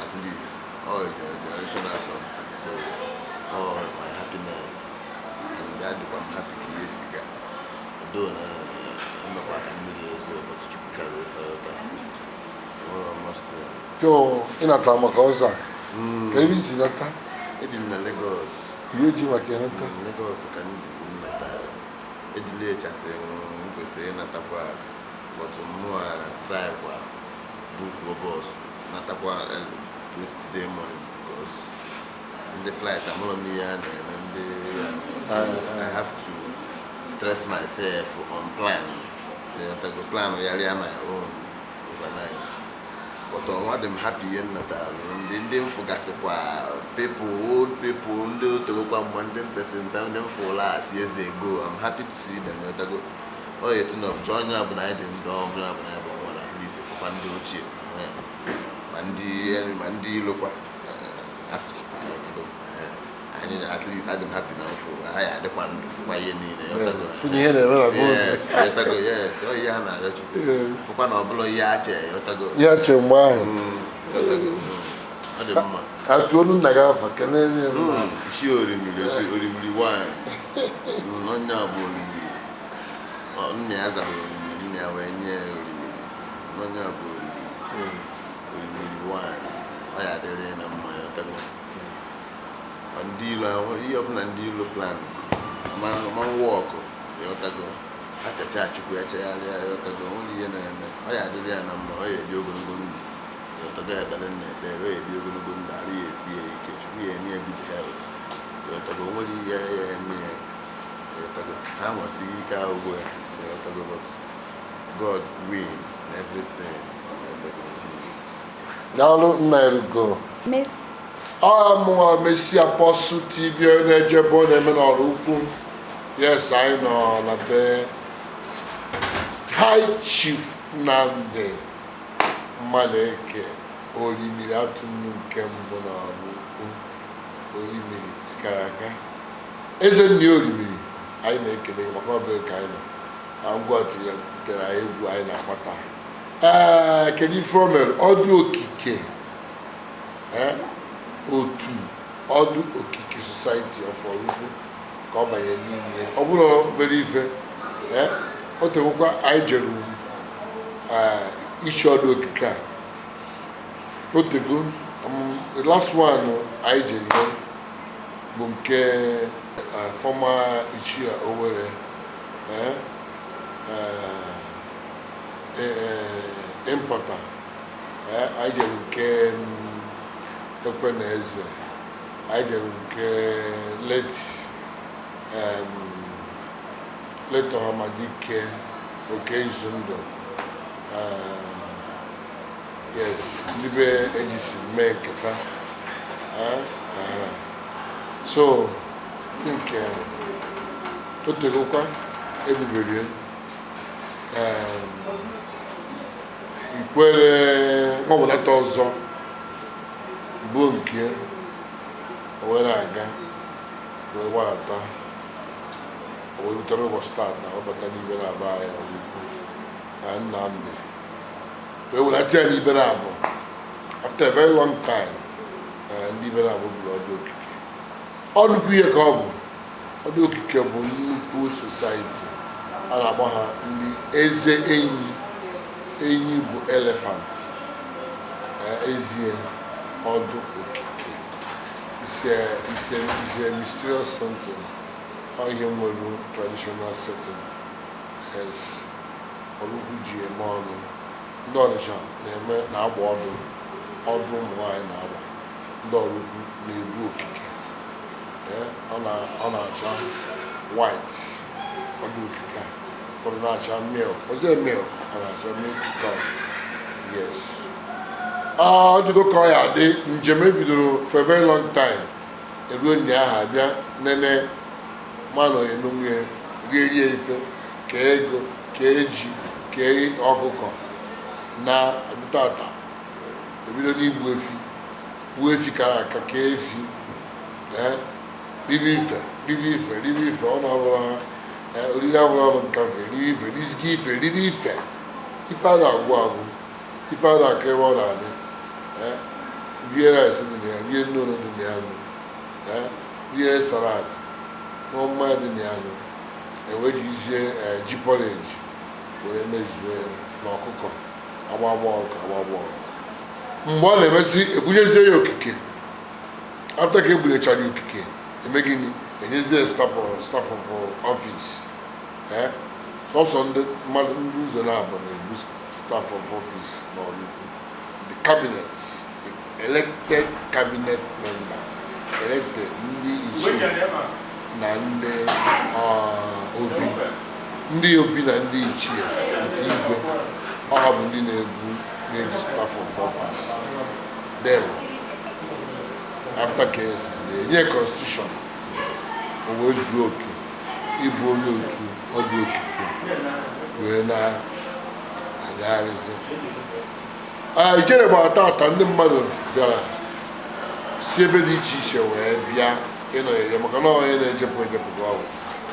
at least all generational something, so all my happiness and adịkwa m happy ka ihe si gaa, though na mmekwa ka mmiri ezo, but Chukwu karịrị ife ụta. Enwere must. So, ị natara maka ọzọ a? Ka ebe isi nata? Ebi m na Lagos. Iwe ji maka ya nata? Lagos ka m ji nnata. Ejila echasị m kwesịrị ịnatakwa, but mụa try kwa book bus natakwa yesterday morning because ndị flight amụrụ m ihe a na-eme ndị. So I have to stress myself on plan. Go plan yarịa my own overnight, but ọnwa dị m happy ihe nnatara ndị mfụgasịkwa people, old people, ndị otogokwa mgbe ndị mpesị mpe, ndị mfụla as years ago. I'm happy to see them. Yotago ọ etu na ọbụcha onye ọbụla anyị dị ndụ, ọbụla ọbụla anyị bụ nwere at least fụkwa ndị ochie, ma ndị ilokwa afụchakwa. Yotago anyị at least adị m happy na mfụ ha ya adịkwa ndụ fụkwa ihe niile. Yotago. Fụ na ihe na-eme na be unu. Yes, yotago, yes, ọ ihe a na-arịọ Chukwu. Fụkwa na ọbụla ihe ache, yotago. Ihe ache mgbe ahụ. Yotago. Ọ dị mma. Atụ olu nna gị afa kenere ya nna. Isi Orimiri, osi Orimiri wine. Onye a bụ Orimiri. Ọ, nna ya zara Orimiri, nna ya wee nye ya Orimiri. Onye a bụ Orimiri. Orimiri wine. Ọ ya adịrị ya na mma, yotago. Ma ndị ilo ahụ, ihe ọbụla ndị ilo plan ma wọkụ, yotago. Achacha Chukwu echegharịa, yotago, onwere ihe na-eme. Ọ ya adịrị ya na mma, ọ ya ebi ogologo ndụ. Yotago, ya ekpere nna ekpere, ọ ya ebi ogologo ndụ, arụ ya esi ya ike, Chukwu ya enye ya good health. Yotago, onwere ihe ya eme ya. Yotago, ha nwasịghị ike ahụgbo ya. Yotago, but God win in everything. Yotago. Daalụ, nna erugo. Miss. Ọ mụnwa Messi Apostle TV, onye na-eje ebe ọ na-eme n'ọrụ ukwu. Yes, anyị nọ na be High Chief Nnamdi Mmadụeke, Orimiri Atụnnu nke mbụ n'ọrụ ukwu, Orimiri gara aga, eze nni Orimiri. Anyị na-ekele gị maka ọbụla ka anyị nọ na ngwa tere anyị egwu anyị na-agbata. Ee, kedu ife o mere ọdụ okike? Ee, otu ọdụ okike Society of Oraukwu ka ọ banye n'ime. Ọ bụrụ obere ife, ee, o tegokwa anyị jere isi ọdụ okike a. O tego. The last one anyị jere ihe bụ nke former Ichie Owerri, importer. Anyị jere nke Ekwe na Eze, anyị jere nke late Ọhamadike Oke Izu Ndụ. Yes, ndị be ejisi mee nkefa. So think o tegokwa ebubere ikwere nwawenata ọzọ bụ nke o were aga wee gbadata, o wee rutere ụbọchị taata, ọ bata n'ibe na-aba anyị ọgwụgwụ na Nnamdi wee welata ya n'ibe na-abụ after a very long time. Ndị ibe na-abụ bụrụ ọdụ okike. Ọ nnukwu ihe ka ọ bụ. Ọdụ okike bụ nnukwu society a na-akpọ ha ndị eze enyi. Enyi bụ elephant. Ezie ọdụ okike is a mysterious something. Ọ ihe nwere traditional setting. Yes, Oraukwu ji eme ọnụ. Ndị Ọnịcha na-eme na-agba ọdụ, ọdụ ụmụ nwaanyị na-agba. Ndị Oraukwu na-ebu okike. Ee, ọ na-acha white, ọdụ okike a. Ụfọdụ na-acha milk, ọzọ milk, ọ na-acha milk color. Yes, ọ dịgo ka ọ ya adị. Njem ebidoro for a very long time eruo nya ahụ abịa nene mmanụ enunwe rie rie ife kee ego, kee ji, kee ọkụkọ na tata ebido n'igbu efi, gbuo efi kara aka, kee efi, ee, ribe ife, ribe ife, ribe ife. Ọ na-abụrụ ha oriri abụrụ ọnụ nkafe, ribe ife, risigi ife, riri ife. Ife a na-agwụ agwụ, ife a na-akọ ebe ọ na-adị. Ee, rie rice dị na ya, rie nnụnụ dị na ya nụ, ee, rie salad, ṅụọ mmanya dị na ya nụ, ewee jizie ji porridge were mezuo ya na ọkụkọ agba agba, ọkụ agba agba ọkụ. Mgbe ọ na-emesi, ebunyezie ya okike. After ka egbulechara okike, eme gịnị? Enyezie staff of office. Ee, sọsọ ndị mmadụ, ndị ụzọ na-abụ na-ebu staff of office n'Oraukwu, the cabinet, the elected cabinet members, elected ndị ichie na ndị obi, ndị obi na ndị ichie nke igwe ọha bụ ndị na-ebu, na-eji staff of office. Then after ka enye constitution, o wee zuo oke ịbụ onye otu ọdụ okike wee na-agagharịzi. Ijere gbara tata, ndị mmadụ bịara si ebe dị iche iche wee bịa ịnọnyere ya, maka na onye na-ejepụ ejepụ ka ọ bụ,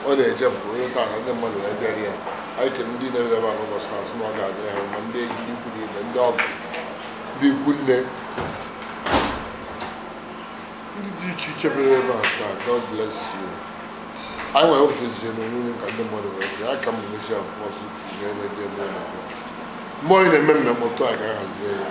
ọ na-ejepụ onye. Tata ndị mmadụ wee bịara ya. Anyị kere ndị na-ere ebe a n'ụbọchị taa, sị na ọ ga-adịrị ha mma, ndị enyi, ndị ikwu na ibe, ndị ọgọ, ndị ikwu nne, ndị dị iche iche bịara ebe a taa. God bless you. Anyị nwere wepụtazie n'onwe ka ndị mmadụ wee bịa aka m mesi ọfụma. Sutu ihe na-eji eme ụlọ mgbe onye na-eme mmemme otu a ga-ahazie ya.